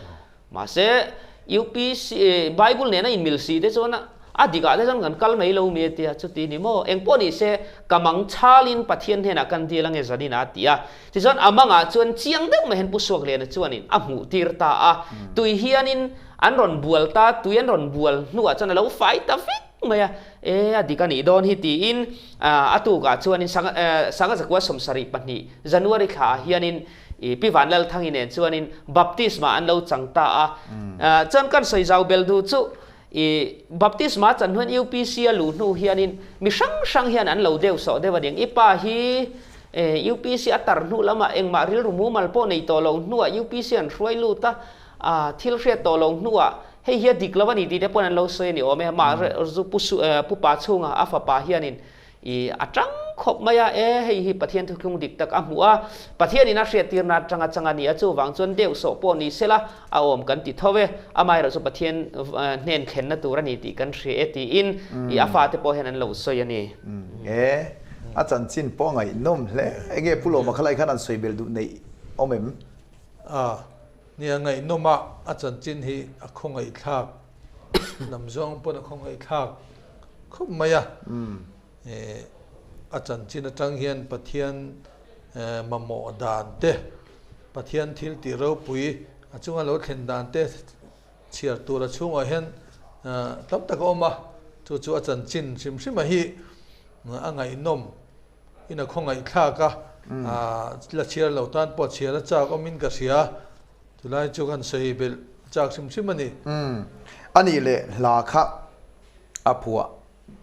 [SPEAKER 2] Mahse, UPC, Bible nena inmil si te chuan a dikah te chuan kan kal mai lo mi a tia, chuti ni maw? Eng pawh ni se, ka mang chhalin Pathian hnenah kan dil ange zanin a ti a. Tichuan a mangah chuan chiang deuh mai hian Pu Suakliana chuanin a hmuh tir ta a. Tui hianin an rawn bual ta, tui an rawn bual hnuah chuan a lo fai ta vek mai a. E, a dik a nih dawn hi tiin a tukah chuanin Sangazakua 72 January thlaah hianin I Pi Vanlalthangi nen chuanin baptisma an lo chang ta a. Chuan kan sawi zau bel duh chu i baptisma chan hnuan UPC a luh hnu hianin mi hrang hrang hian an lo deuh sawh deuh a niang. I pa hi UPC a tar hnu lamah engmah rilru mumal pawh nei tawh lo hnuah UPC an hruai lut a, thil hriat tawh lo hnuah hei hi a dik lo a ni tih te pawn an lo sawi a ni awm e. Mah Pu Pa chhunga a fapa hianin I a tang khawp mai a, e hei hi Pathian thuthlung dik tak a hmuh a, Pathianin a hriattirna atanga chang a ni a, chuvang chuan deuh sawh pawh ni sela a awm kan ti tho e, amaherawh chu Pathian hnen thlenna tur a ni tih kan hria e tiin i a fate pawh hian an lo sawi a ni.
[SPEAKER 1] E, a chanchin pawh a ngaihnawm hle. Enge Pu Lawma khalai khan an sawi belh duh neih awm em?
[SPEAKER 3] A, nia ngaihnawm a, a chanchin hi a khawngaihthlak, lam zawng pawn a khawngaihthlak. Khawp mai a, a chanchin atang hian Pathian mamawh dan te, Pathian thil tih ropui a chunga lo thlen dan te chhiar tur a chhungah hian tam tak a awm a, chu chu a chanchin hrim hrim a hi a ngaihnawm in a khawngaihthlak a, la chhiar lo tan pawh chhiar a chak awmin ka hria, chulai chu kan sawi belh chak hrim hrim a ni.
[SPEAKER 1] A nih leh hla kha A phuah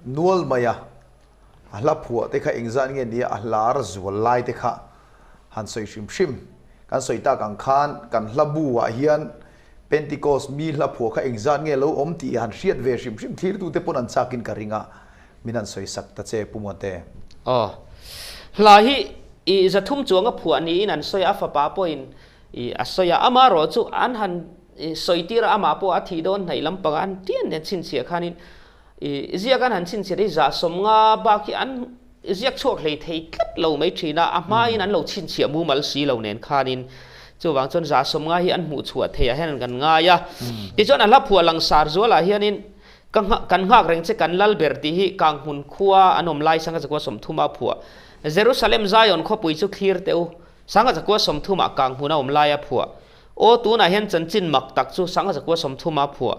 [SPEAKER 1] nual mai a, a hla phuah te kha engzat nge nia a hlar zual lai te kha han sawi hrim hrim. Kan sawi tak ang khan kan hla bu ah hian Pentecost mi hla phuah kha engzat nge lo awm tih han hriat ve hrim hrim thlirtu te pawn an chak in ka ring a, min han sawi sak ta che Pu Muante.
[SPEAKER 2] Aw. Hla hi i 300 chuang a phuah niin an sawi a, a fapa pawhin i a sawi a, amaherawhchu an han. sawi tir a amah pawh a thih dawn hnaih lampangah an tian nen chhinchhiah khanin i ziak an han chhinchhiah hi 150 bak hi an ziak chhuak hlei thei tlat lo mai thin a, a hmain an lo chhinchhiah mumal si lo nen khanin chuvang chuan 150 hi an hmuh chhuah theih ah hian kan ngai a. Tichuan a hla phuah langsar zualah hianin ka kan nghak reng che kan lal ber tih hi Kanghmun khua an awm lai 1930 a phuah. Jerusalem Zion khawpui chu thlir teh u, 1930 ah Kanghmun a awm lai a phuah. Aw tunah hian chanchin mak tak chu 1930 a phuah.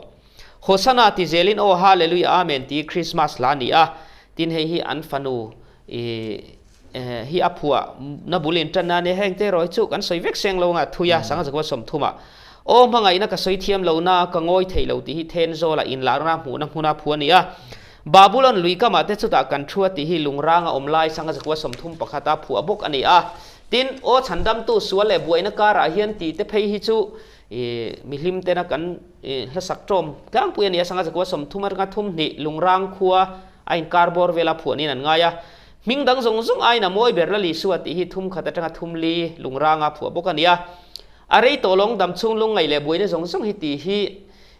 [SPEAKER 2] Hosanna ti zelin aw Hallelujah Amen ti Christmas hla a ni a, tin hei hi an fanu i hi a phuah na bul in tan a nia, heng te erawh hi chu kan sawi vek seng lo anga thui a 1930 ah aw hmangaihna ka sawi thiam lo na ka ngawi thei lo tih hi Thenzawl ah inlarna hmuhna hmuna phuah a ni a, Babulon lui kamah te chutah kan thu a tih hi lungrang a awm lai 1931 a phuah bawk a ni a, tin aw chhandamtu sual leh buaina karah hian tih te phei hi chu I mihlim tena kan hlasak tawm tlangpui a ni a, 1930 atanga 32 Lungrang khua a inkar bawr vela phuahnin an ngai a. Hming dang zawng zawng aiin a mawi ber Lalisua tih hi thum khat atanga thum li Lungranga phuah bawk a ni a. A rei tawh lawng dam chhung lungngaih leh buaina zawng zawng hi tih hi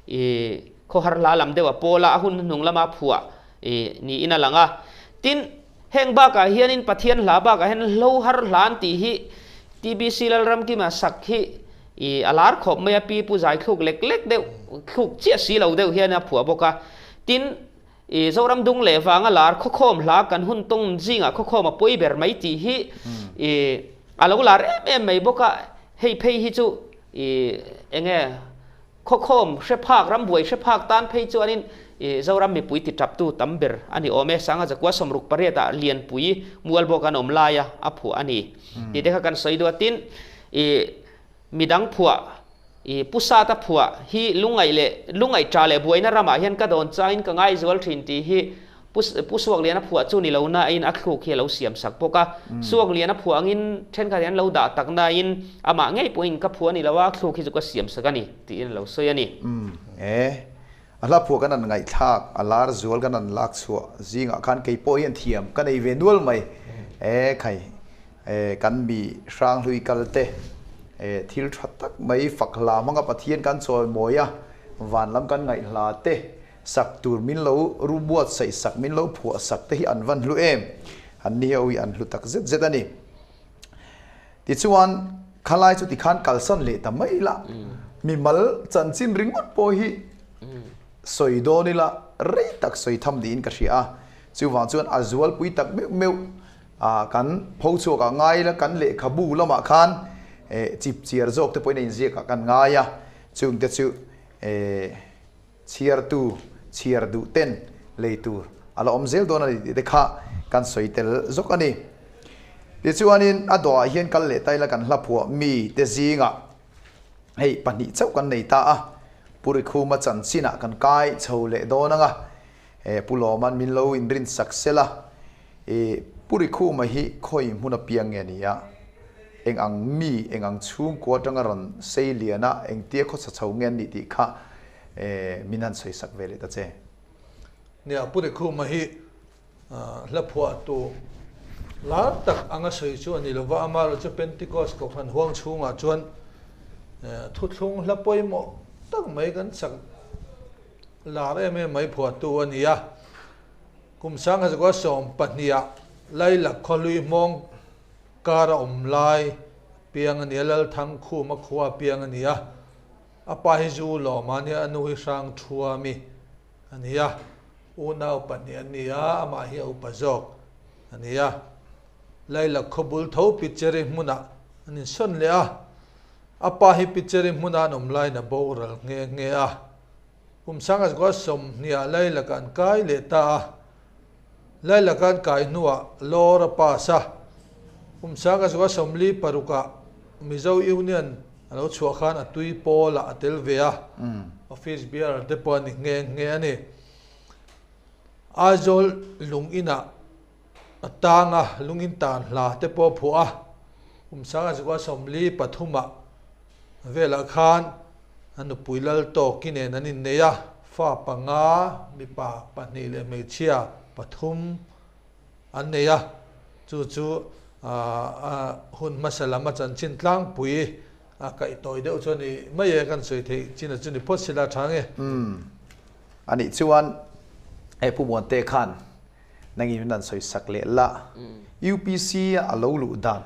[SPEAKER 2] i khawhar hla lam deuh a pawl a, a hun hnuhnung lama phuah niin a lang a. Tin, heng bakah hianin Pathian hla bakah hian hlo har hla an tih hi TBC Lalramkima sak hi I a lar khawp mai a, pi pu zai thluk lek lek deuh, thluk chiah si lo deuh hian a phuah bawk a. Tin, i Zoram dung leh vanga lar khawkhawm hla kan hun tawng zingah khawkhawm a pawi ber mai tih hi i a lo lar em em mai bawk a. Hei phei hi chu i eng nge khawkhawm hre phak, rambuai hre phak tan phei chuanin i Zoram mipui ti taptu tam ber a ni awm e. 1968 ah Lianpui Mualbawk an awm laia a phuah a ni tih te kha kan sawi duh a. Tin, I midang phuah, i pu Sata phuah hi lungngaih leh lungngaih tha leh buaina ramah hian ka dawn changin ka ngaizual thin tih hi Pu Pu Suakliana phuah chu ni lo nain a thluk hi a lo siam sak bawk a. Suakliana phuah angin thenkhat hian lo dah tak nain amah ngei pawhin ka phuah ni lo a, thluk hi chu ka siam sak a ni tiin a lo sawi a ni.
[SPEAKER 1] Umm e, a hla phuah kan han ngaihthlak, a lar zual kan han lak chhuah zingah khan kei pawh hian thiam ka nei ve nual mai. E khai. Kan mi hranghlui kalte thil tha tak mai fak hla hmanga Pathian kan chawimawi a, van lam kan ngaih hla te sak tur min lo ru buatsaih sak, min lo phuah sak te hi an van hlu em? An ni ho hi an hlu tak zet zet a ni. Tichuan, khalai chu tikhan kalsan leh ta mai ila, mimal chanchin ringawt pawh hi sawi dawn ila rei tak sawi tham niin ka hria a, chuvang chuan a zualpui tak meuh meuh Ah kan pho chhuak ah ngai ila kan lehkhabu lamah khan eh chip chiar zawk te pawhin a inziak ah kan ngai a, chung te chu eh chhiartu chhiar duh ten lei tur a la awm zel dawn a ni tih te kha kan sawi tel zawk a ni. Tichuanin a dawhah hian kal leh ta ila kan hla phuah mi te zingah hei pahnih chauh kan nei ta a, Pu Rikhuma chanchinah kan kai chho leh dawn ang a, eh Pu Lawman min lo inrin sak sel a. I Pu Rikhuma hi khawi hmun apiang nge ni a? Eng ang mi, eng ang chhungkua atanga rawn sei lian a, engtia khawsa chho nge an nih tih kha min han sawi sak ve leh ta che.
[SPEAKER 3] Nia, Pu Rikhuma hi hla phuahtu lar tak anga sawi chu a ni lo va, amaherawhchu Pentecost Kohhran huang chhungah chuan thuthlung hla pawimawh tak mai kan sak lar em em mai phuahtu a ni a. Kum 1912 ah Lailak khawhlui hmawng kar a awm lai piang a ni a, Lalthang Khuma khua piang a ni a. A pa hi Zu Lawma a nia, a nu hi Hrang Thuami a ni a. Unau pahnih an ni a, amah hi a upa zawk a ni a. Lailak khawbul tho Picheri hmunah an insawn leh a. A pa hi Picheri hmuna an awm laiin a boral nghe nghe a. Kum 1920 ah Lailaka an kai leh ta a, Lailaka an kai hnuah Lawr a pass a. Kum 1946 ah Mizo Union a lo chhuah khan a tui pawlah a tel ve a, office bearer te pawh a ni nghe nghe a ni. Aizawl lung inah a tang a, lungin tan hla te pawh a phuah a. Kum 1943 ah velah khan a nupui lal tawki nen an innei a, fa panga, mipa pahnih leh hmeichhia pathum an nei a, chu chu a hun hmasa lam a chanchin tlangpui A kaih tawi deuh chu a ni mai e, kan sawi theih chin a chu ni phawt sila tha nge.
[SPEAKER 1] Umm anih chuan he Pu Muante khan nangin min han sawi sak leh la, UPC a a lo luh dan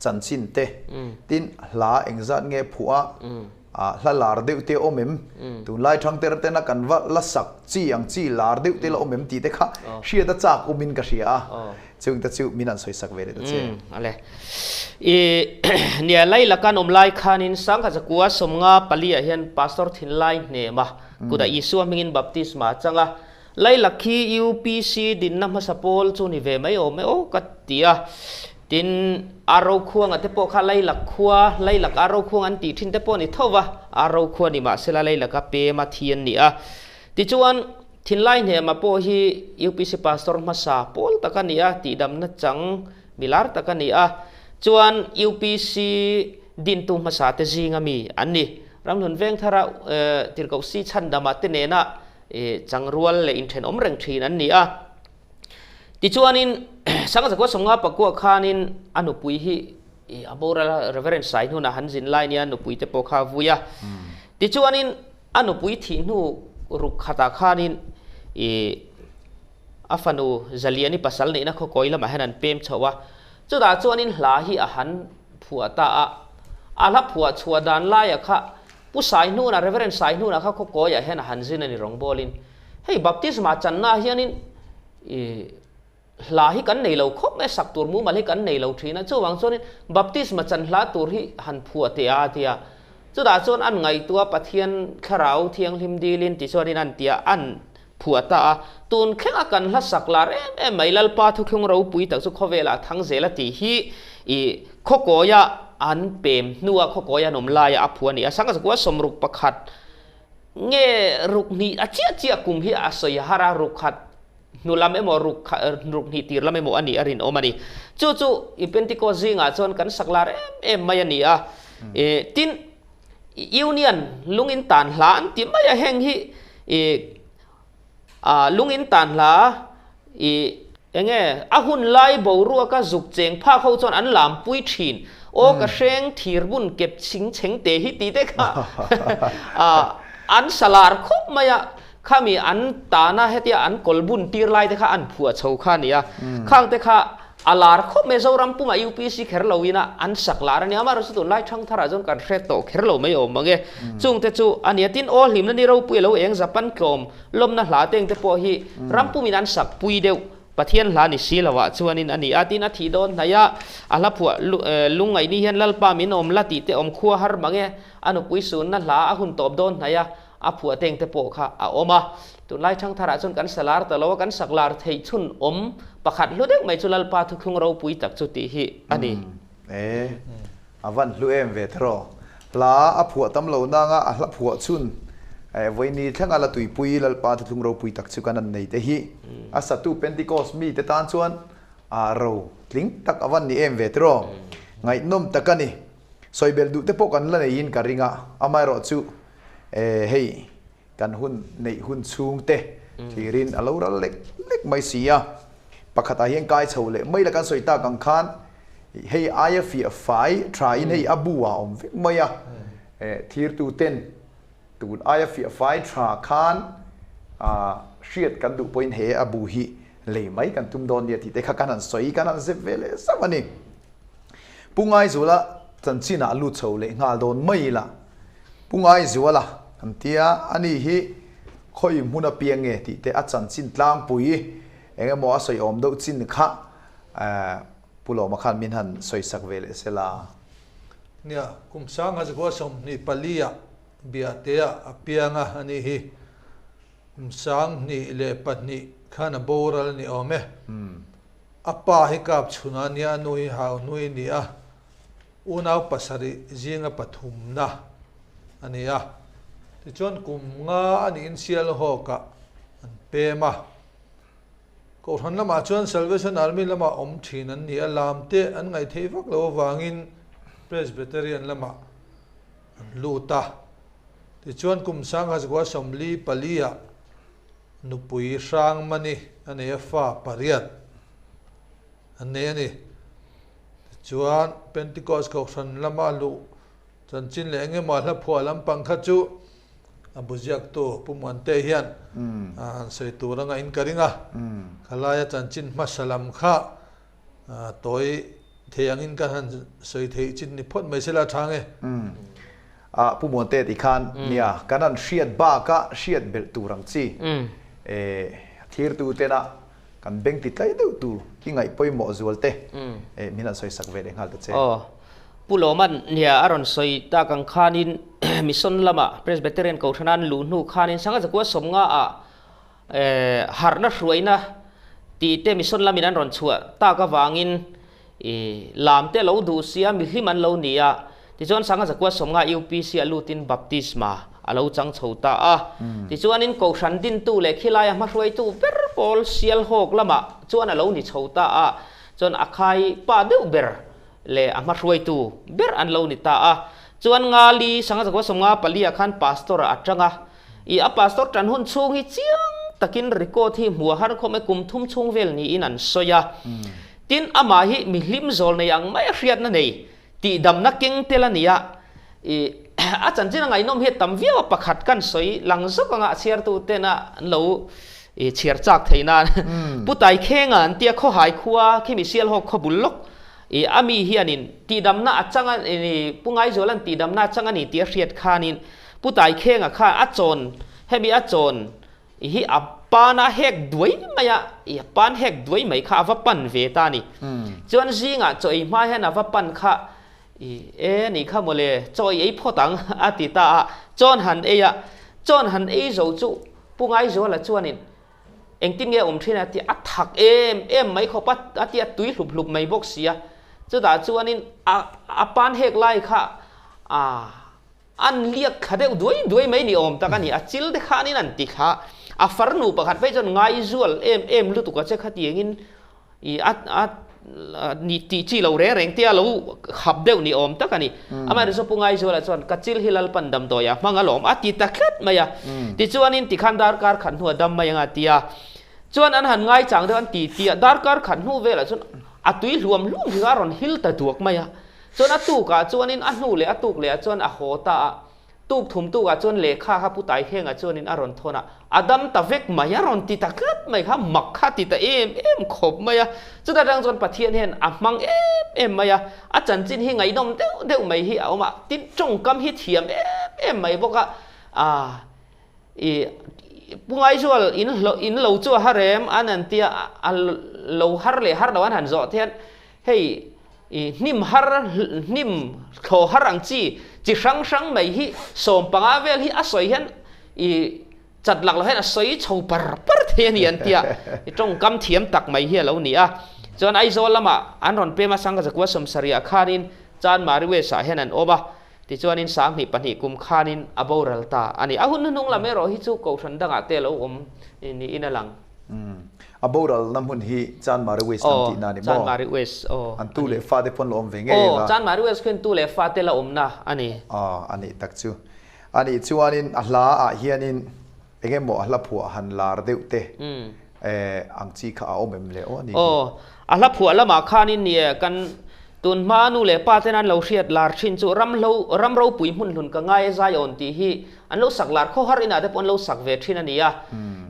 [SPEAKER 1] chanchin te, tin hla engzat nge phuah a, hla lar deuh te awm em, tunlai thangter tena kan va la sak chi ang chi lar deuh te la awm em tih te kha hriat a chak awmin ka hria a. Chung te chu min an sawi sak ve leh ta che.
[SPEAKER 2] Umm ale. I nia lai laka an awm lai khanin Sangha Zakua sawmnga pali ah hian Pastor Thinlai hnema kutah Isua hmingin baptisma a chang a. Lai lak khi UPC dinna hmasa pawl chu ni ve mai awm e aw ka ti a. Tin, Aro khuanga te pawh kha lai lak khua, lai lak Aro khuang an tih thin te pawh a ni tho va, Aro khua ni mahsela lai laka pema thi an ni a. Tichuan, Thinlai hnema pawh hi UPC Pastor hmasa pawl tak a ni a, tihdamna chang milar tak a ni a. Chuan UPC dintu hmasa te zinga mi an ni. Ramhlun Vengthara Tirhkoh Si Chhandama te nena changrual leh inthenawm reng thin an ni a. Tichuanin Sangha Zakua Sawmnga Pakua khanin a nupui hi a boral a, Reverend Saihnuna han zin lai nia nupui te pawh kha a vui a. Tichuanin A nupui thih hnu ruk khatah khanin i a fanu Zaliani pasal neihna khawkawi lamah hian an pem chho a, chutah chuanin hla hi a han phuah ta a, a hla phuah chhuah dan laia kha Pu Saihnuna, Reverend Saihnuna kha khawkawiah hian a han zin a ni rawngbawlin. Hei baptisma channa hianin i hla hi kan nei lo khawp mai a, sak tur mumal hi kan nei lo thin a, chuvang chuanin baptisma chan hla tur hi han phuah teh a tia, chutah chuan an ngaihtuah Pathian thlarau thianghlim dilin tichuanin an tia an phuah ta a, tun thlenga kan hla sak lar em em mai Lalpa thuthlung ropui tak chu khawvelah a thang zel a tih hi i khawkawia an pem hnua khawkawia an awm laia a phuah a ni a, Sangha zakua 61 nge ruk hnih a chiah chiah kum hi a sawi har a, ruk khat Hnu lam emaw ruk ruk hnih tir lam emaw a nih a rinawm a ni. Chu chu i Pentecost zingah chuan kan sak lar em em mai a ni a. Tin, Union lungin tan hla an ti mai a, heng hi i lungin tan hla i enge a hun lai boruaka zuk cheng phak ho chuan an lampui thin. Aw ka hreng thir bun kep ching chheng te hi ti te kha an sa lar khawp mai a. Khami an tana hetia an kawl bun tir lai te kha an phuah chho kha a ni a, khang te kha a lar khawp mai Zoram pumah UPC kher lo ina an sak lar a ni a, amaherawhchu tunlai thang tharah chuan kan hre tawh kher lo mai awm ang e. Chung te chu a ni a, tin aw hlimna ni ropui a lo eng Japan tlawm lawmna hla teng te pawh hi ram pumin an sak pui deuh Pathian hla ni si lovah chuanin a ni a, tin a thih dawn hnaih a, a hla phuah lungngaih ni hian Lalpa min awm la tih te awm khua har mang e, a nupui sunna hla a hun tawp dawn hnaih a, A phuah teng te pawh kha a awm a. Tunlai thangtharah chuan kan sa lar ta lo a, kan sak lar theih chhun awm pakhat hlu deuh mai chu Lalpa thuthlung ropui tak chu tih hi a ni.
[SPEAKER 1] E, a van hlu em ve theraw. Hla a phuah tam lo nanga a hla phuah chhun e vawiini thlenga la tuipui Lalpa thuthlung ropui tak chu kan an nei te hi a satu Pentecost mi te tan chuan a ro tling tak a van ni em ve tiraw. Ngaihnawm tak a ni. Sawi belh duh te pawh kan la neiin ka ring a, amaherawh chu E hei, kan hun neih hun chhung te thlirin a lo ral lek lek mai si a, pakhatah hian kai chho leh mai la kan sawi tak ang khan hei aia fiah fai tha in hei a bu ah a awm vek mai a, e thirtu ten tun aia fiah fai tha khan hriat kan duh pawhin he a bu hi lei mai kan tum dawn nia tih te kha kan han sawi kan han zep ve leh zauh a ni. Pu Ngaizula chanchinah a lut chho leh nghal dawn mai ila. Pu Ngaizuala an tia, ani hi khawi hmun apiang nge tih te a chanchin tlangpui eng emaw a sawi awm deuh chin kha Pu Lawma khan min han sawi sak ve leh sela.
[SPEAKER 3] Nia, kum sangha zakua 24 ah Biahtea a piang a, ani hi kum 2002 khan a boral a ni awm e. A pa hi kap chhun a nia, a nu hi hau hnui a ni a, unau pasarih zinga pathumna a ni a. Tichuan kum nga a niin Sialhawkah an pem a. Kohhran lamah chuan Salvation Army lamah awm thin an ni a, lam te an ngaihtheih vak loh avangin Presbyterian lamah an lut a. Tichuan kum 1944 ah Nupui hrang mani a nei a, fa pariat an nei a ni. Tichuan, Pentecost Kohhran lama luh Chanchin leh engemaw a hla phuah lampang kha chu a bu ziaktu Pu Muante hian a han sawi tur anga in ka ring a. Khalaia chanchin hmasa lam kha tawi thei angin kan han sawi theih chin ni phawt mai sela a tha nge.
[SPEAKER 1] A Pu Muante tih khan nia kan han hriat baka hriat belh tur ang chi thirtu tena kan beng ti tlai deuh tur i ngaih pawimawh zual te min han sawi sak ve leh nghal ta che.
[SPEAKER 2] Aw Pu Lawman nia a rawn sawi tak ang khanin Mission lama Presbyterian Kohhranan luh hnu khanin Sangha Zakua sawmnga ah Harhna hruaina tih te mission lamin an rawn chhuah tak avangin i lam te lo duh sia mihlim an lo ni a, tichuan Sangha Zakua Sawmnga UPC a lutin baptisma a lo chang chho ta a. Tichuanin Kohhran dintu leh khilaia hmahruaitu ber pawl Sialhawk lamah chuan a lo ni chho ta a, chuan a khai pa deuh ber leh a hmahruaitu ber an lo ni ta a. Chuan Ngali Sangha Zakua Sawmnga palia khan pastor a tang a. I a pastor tan hun chhung hi chiang takin record hi hmuh a har khawm e, kum thum chhung vel niin an sawi a. Tin, amah hi mi hlim zawl nei ang mai a hriatna nei tihdamna keng tel a ni a. I a chanchin a ngaihnawm hi a tam viau a, pakhat kan sawi lang zawk anga a chhiartu tena an lo i chhiar chak thei nan. Pu Taikhenga an tia khawhai khua khi mi Sialhawk khaw bul lawk i a mi hianin tihdamna a chang a ni, Pu Ngaizuala'n tihdamna a chang a ni tih a hriat khanin Pu Taikhenga kha a chawn, hemi a chawn hi a pan a hek duai mai a, i a pan hek duai mai kha a va pan ve ta a ni. Chuan zingah chaw ei hma hian a va pan kha, i e ni kha mawle, chaw ei ei phawt ang a ti ta a, chawn han ei a, chawn han ei zo chu Pu Ngaizuala chuanin engtin nge awm thin a ti a thak em em mai khawp a, a ti a tui hlup hlup mai bawk si a, chutah chuanin a a pan hek lai kha a An liak thla deuh duai duai mai ni awm tak a ni. A chil te khanin an ti thla. A farnu pakhat phei chuan ngaizual em em lutuk a che khatiangin i a a ni tih chi lo reng reng tia lo khap deuh ni awm tak a ni. Amaherawhchu chu Pu Ngaizuala chuan ka chil hi Lalpan damdawi a hmang alawm a ti ta tlat mai a. Tichuanin tikhan darkar khat hnu a dam mai anga tia. Chuan an han ngaichang deuh an ti tia darkar khat hnu velah chuan a tui hluam hluam hi a rawn hil ta duak mai a. Chuan a tukah chuanin a hnu leh a tuk lehah chuan a haw ta a, tuk thum tukah chuan lehkha kha Pu Taihlenga chuanin a rawn thawn a, a dam ta vek mai, a rawn ti ta tlat mai kha, mak kha ti ta em em khawp mai a. Chuta tang chuan Pathian hian a hmang em em mai a, a chanchin hi ngaihnawm deuh deuh mai hi a awm a, tin tawngkam hi thiam em em mai bawk a, ah i Pu Ngaizual in hlo in lo chu a har em an an tia a lo har leh har lo an han zawh te hian Hei i hnim har hnim thlaw har ang chi chi hrang hrang mai hi 15 vel hi a sawi hian i chat lak lo hian a sawi chho par par thei a ni an tia i tawngkam thiam tak mai hi a lo ni a. Chuan Aizawl lamah an rawn pem a Sangha Zakua 70 ah khanin Chanmari West ah hian an awm a, tichuanin 2002 kum khanin a boral ta a ni. A hun hnuhnung lam erawh hi chu Kohhran dangah te a lo awm niin a lang.
[SPEAKER 1] A boral na hmun hi Chanmari West an tihna a ni maw?
[SPEAKER 2] Chanmari West, aw.
[SPEAKER 1] An tu leh fate pawn la awm ve ngei eng
[SPEAKER 2] a. Aw, Chanmari West khian tu leh fate la awmna a ni.
[SPEAKER 1] Aw, a nih tak chu. A nih chuanin a hla ah hianin eng emaw a hla phuah han lar deuh te ang chi kha a awm em le aw a ni hi.
[SPEAKER 2] Aw, a hla phuah lamah khanin ni e, kan tun hma nu leh pa ten an lo hriat lar thin chu ramhlo, ram ropui hmun hlun ka ngai e Zion tih hi an lo sak lar khawhar inah te pawh an lo sak ve thin a ni a.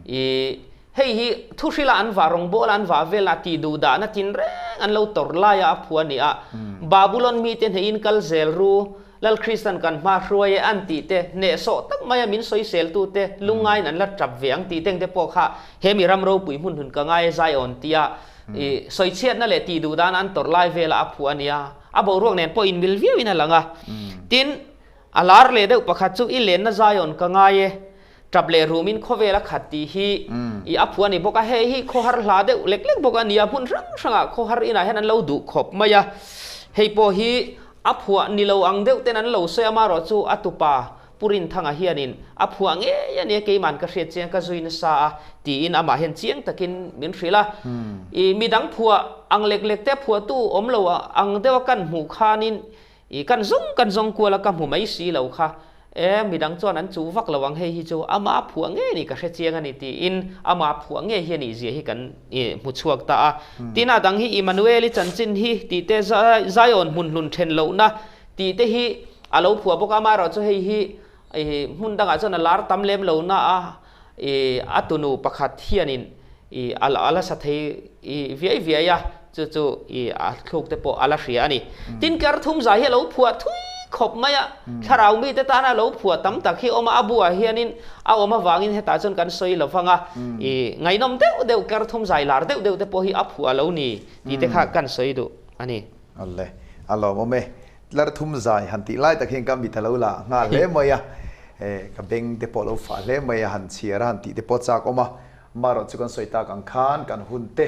[SPEAKER 2] I. Hei hi thuhrila an vah rawngbawla an vah vela tih duh dahna tinreng an lo tawrh laia a phu a ni a. Babulon mite hneihin kal zel ru, Lal Kristan kan hma hruai e an tih te, hnehsawh tak maia min sawiseltute lungngaiin an la tap ve ang tih teng te pawh kha he mi ram ropui hmun hun ka ngai e Zion tia i sawichhiatna leh tih duh dahna an tawrh lai vela a phu a ni a. A boruak nen pawh inmil viauin a lang a. Tin, a lar leh deuh pakhat chu i lenna Zion ka ngai e. Tap leh rumin khawvel a khat tih hi i a phu a ni bawk a, hei hi khawhar hla deuh lek lek bawk a ni a, hmun hrang hrangah khawhar inah hian an lo duh khawp mai a, hei pawh hi a phuah ni lo ang deuh ten an lo sawi a, amaherawh chu a tupa Pu Rinthanga hianin a phuah ngei a nia keiman ka hriat chiang ka zui nasa a tiin amah hian chiang takin min hrilh a, i midang phuah ang lek lek te phuahtu awm lo ang deuh a kan hmuh khanin I kan zawng kan zawng kual a ka hmu mai si lo kha e, midang chuan an chuh vak lo ang hei hi chu ama phuah ngei ni ka hre chiang a ni tiin ama phuah ngei hi a nih zia hi kan i hmu chhuak ta a. Tin a dang hi Immanuel-i chanchin hi tih te Zion hmun hlun then lohna tih te hi A lo phuah bawk a, amaherawhchu hei hi ih hmun dangah chuan a lar tam lem lo na a, ih a tunu pakhat hianin ih a la sa thei ih viai viai a, chu chu ih a thluk te pawh a la hria a ni. Tin, ker thum zai hi a lo phuah thui khawp mai a, thlarau mite tana a lo phuah tam tak hi a awm a, a buah hianin a awm avangin hetah chuan kan sawi lo vang a, ih ngaihnawm deuh deuh ker thum zai lar deuh deuh te pawh hi a phuah lo ni tih te kha kan sawi duh a ni.
[SPEAKER 1] Awle, a lawmawm e. Tlar thum zai han tih lai tak hian ka mit a lo la nghal hle mai a, ka beng te pawh a lo fah hle mai a, han chhiar a han tih te pawh chak awm a, amaherawh chu kan sawi tak ang khan kan hun te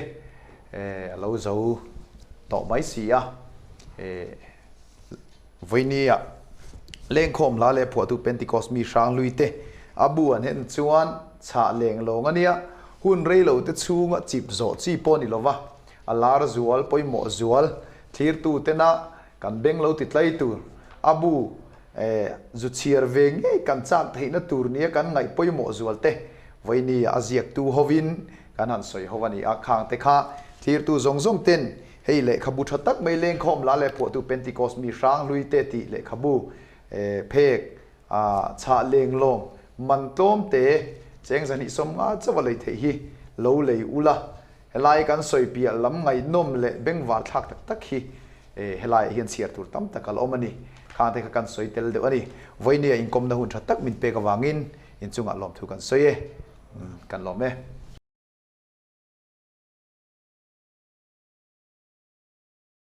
[SPEAKER 1] a lo zo tawh mai si a, Vawinia lengkhawm hla leh phuahtu Pentecost mi hranghlui te a bu an hen chuan chhah leng lawng a nia, hun rei lo te chhunga chip zawh chi pawh a ni lova, a lar zual pawimawh zual thlirtu tena Kan beng lo ti tlai tur, a bu zu chhiar ve ngei kan chak theihna tur nia kan ngaih pawimawh zual te, vawinia a ziaktu hovin kan han sawi ho a ni a, khang te kha thlirtu zawng zawng ten hei lehkhabu tha tak mai lengkhawm la leh phuahtu Pentecost mi hranghlui te tih lehkhabu phek chhah lenglawng man tlawm te cheng zahnih sawmnga chauh a lei theih hi lo lei ula. Helai kan sawi piah lam ngaihnawm leh bengvar thlak tak tak hi helaiah hian chhiar tur tam tak a la awm a ni. Khangte kha kan sawi tel deuh a ni. Vawinia inkawmna hun tha tak min pek avangin inchungah lawmthu kan sawi e. Kan lawm e.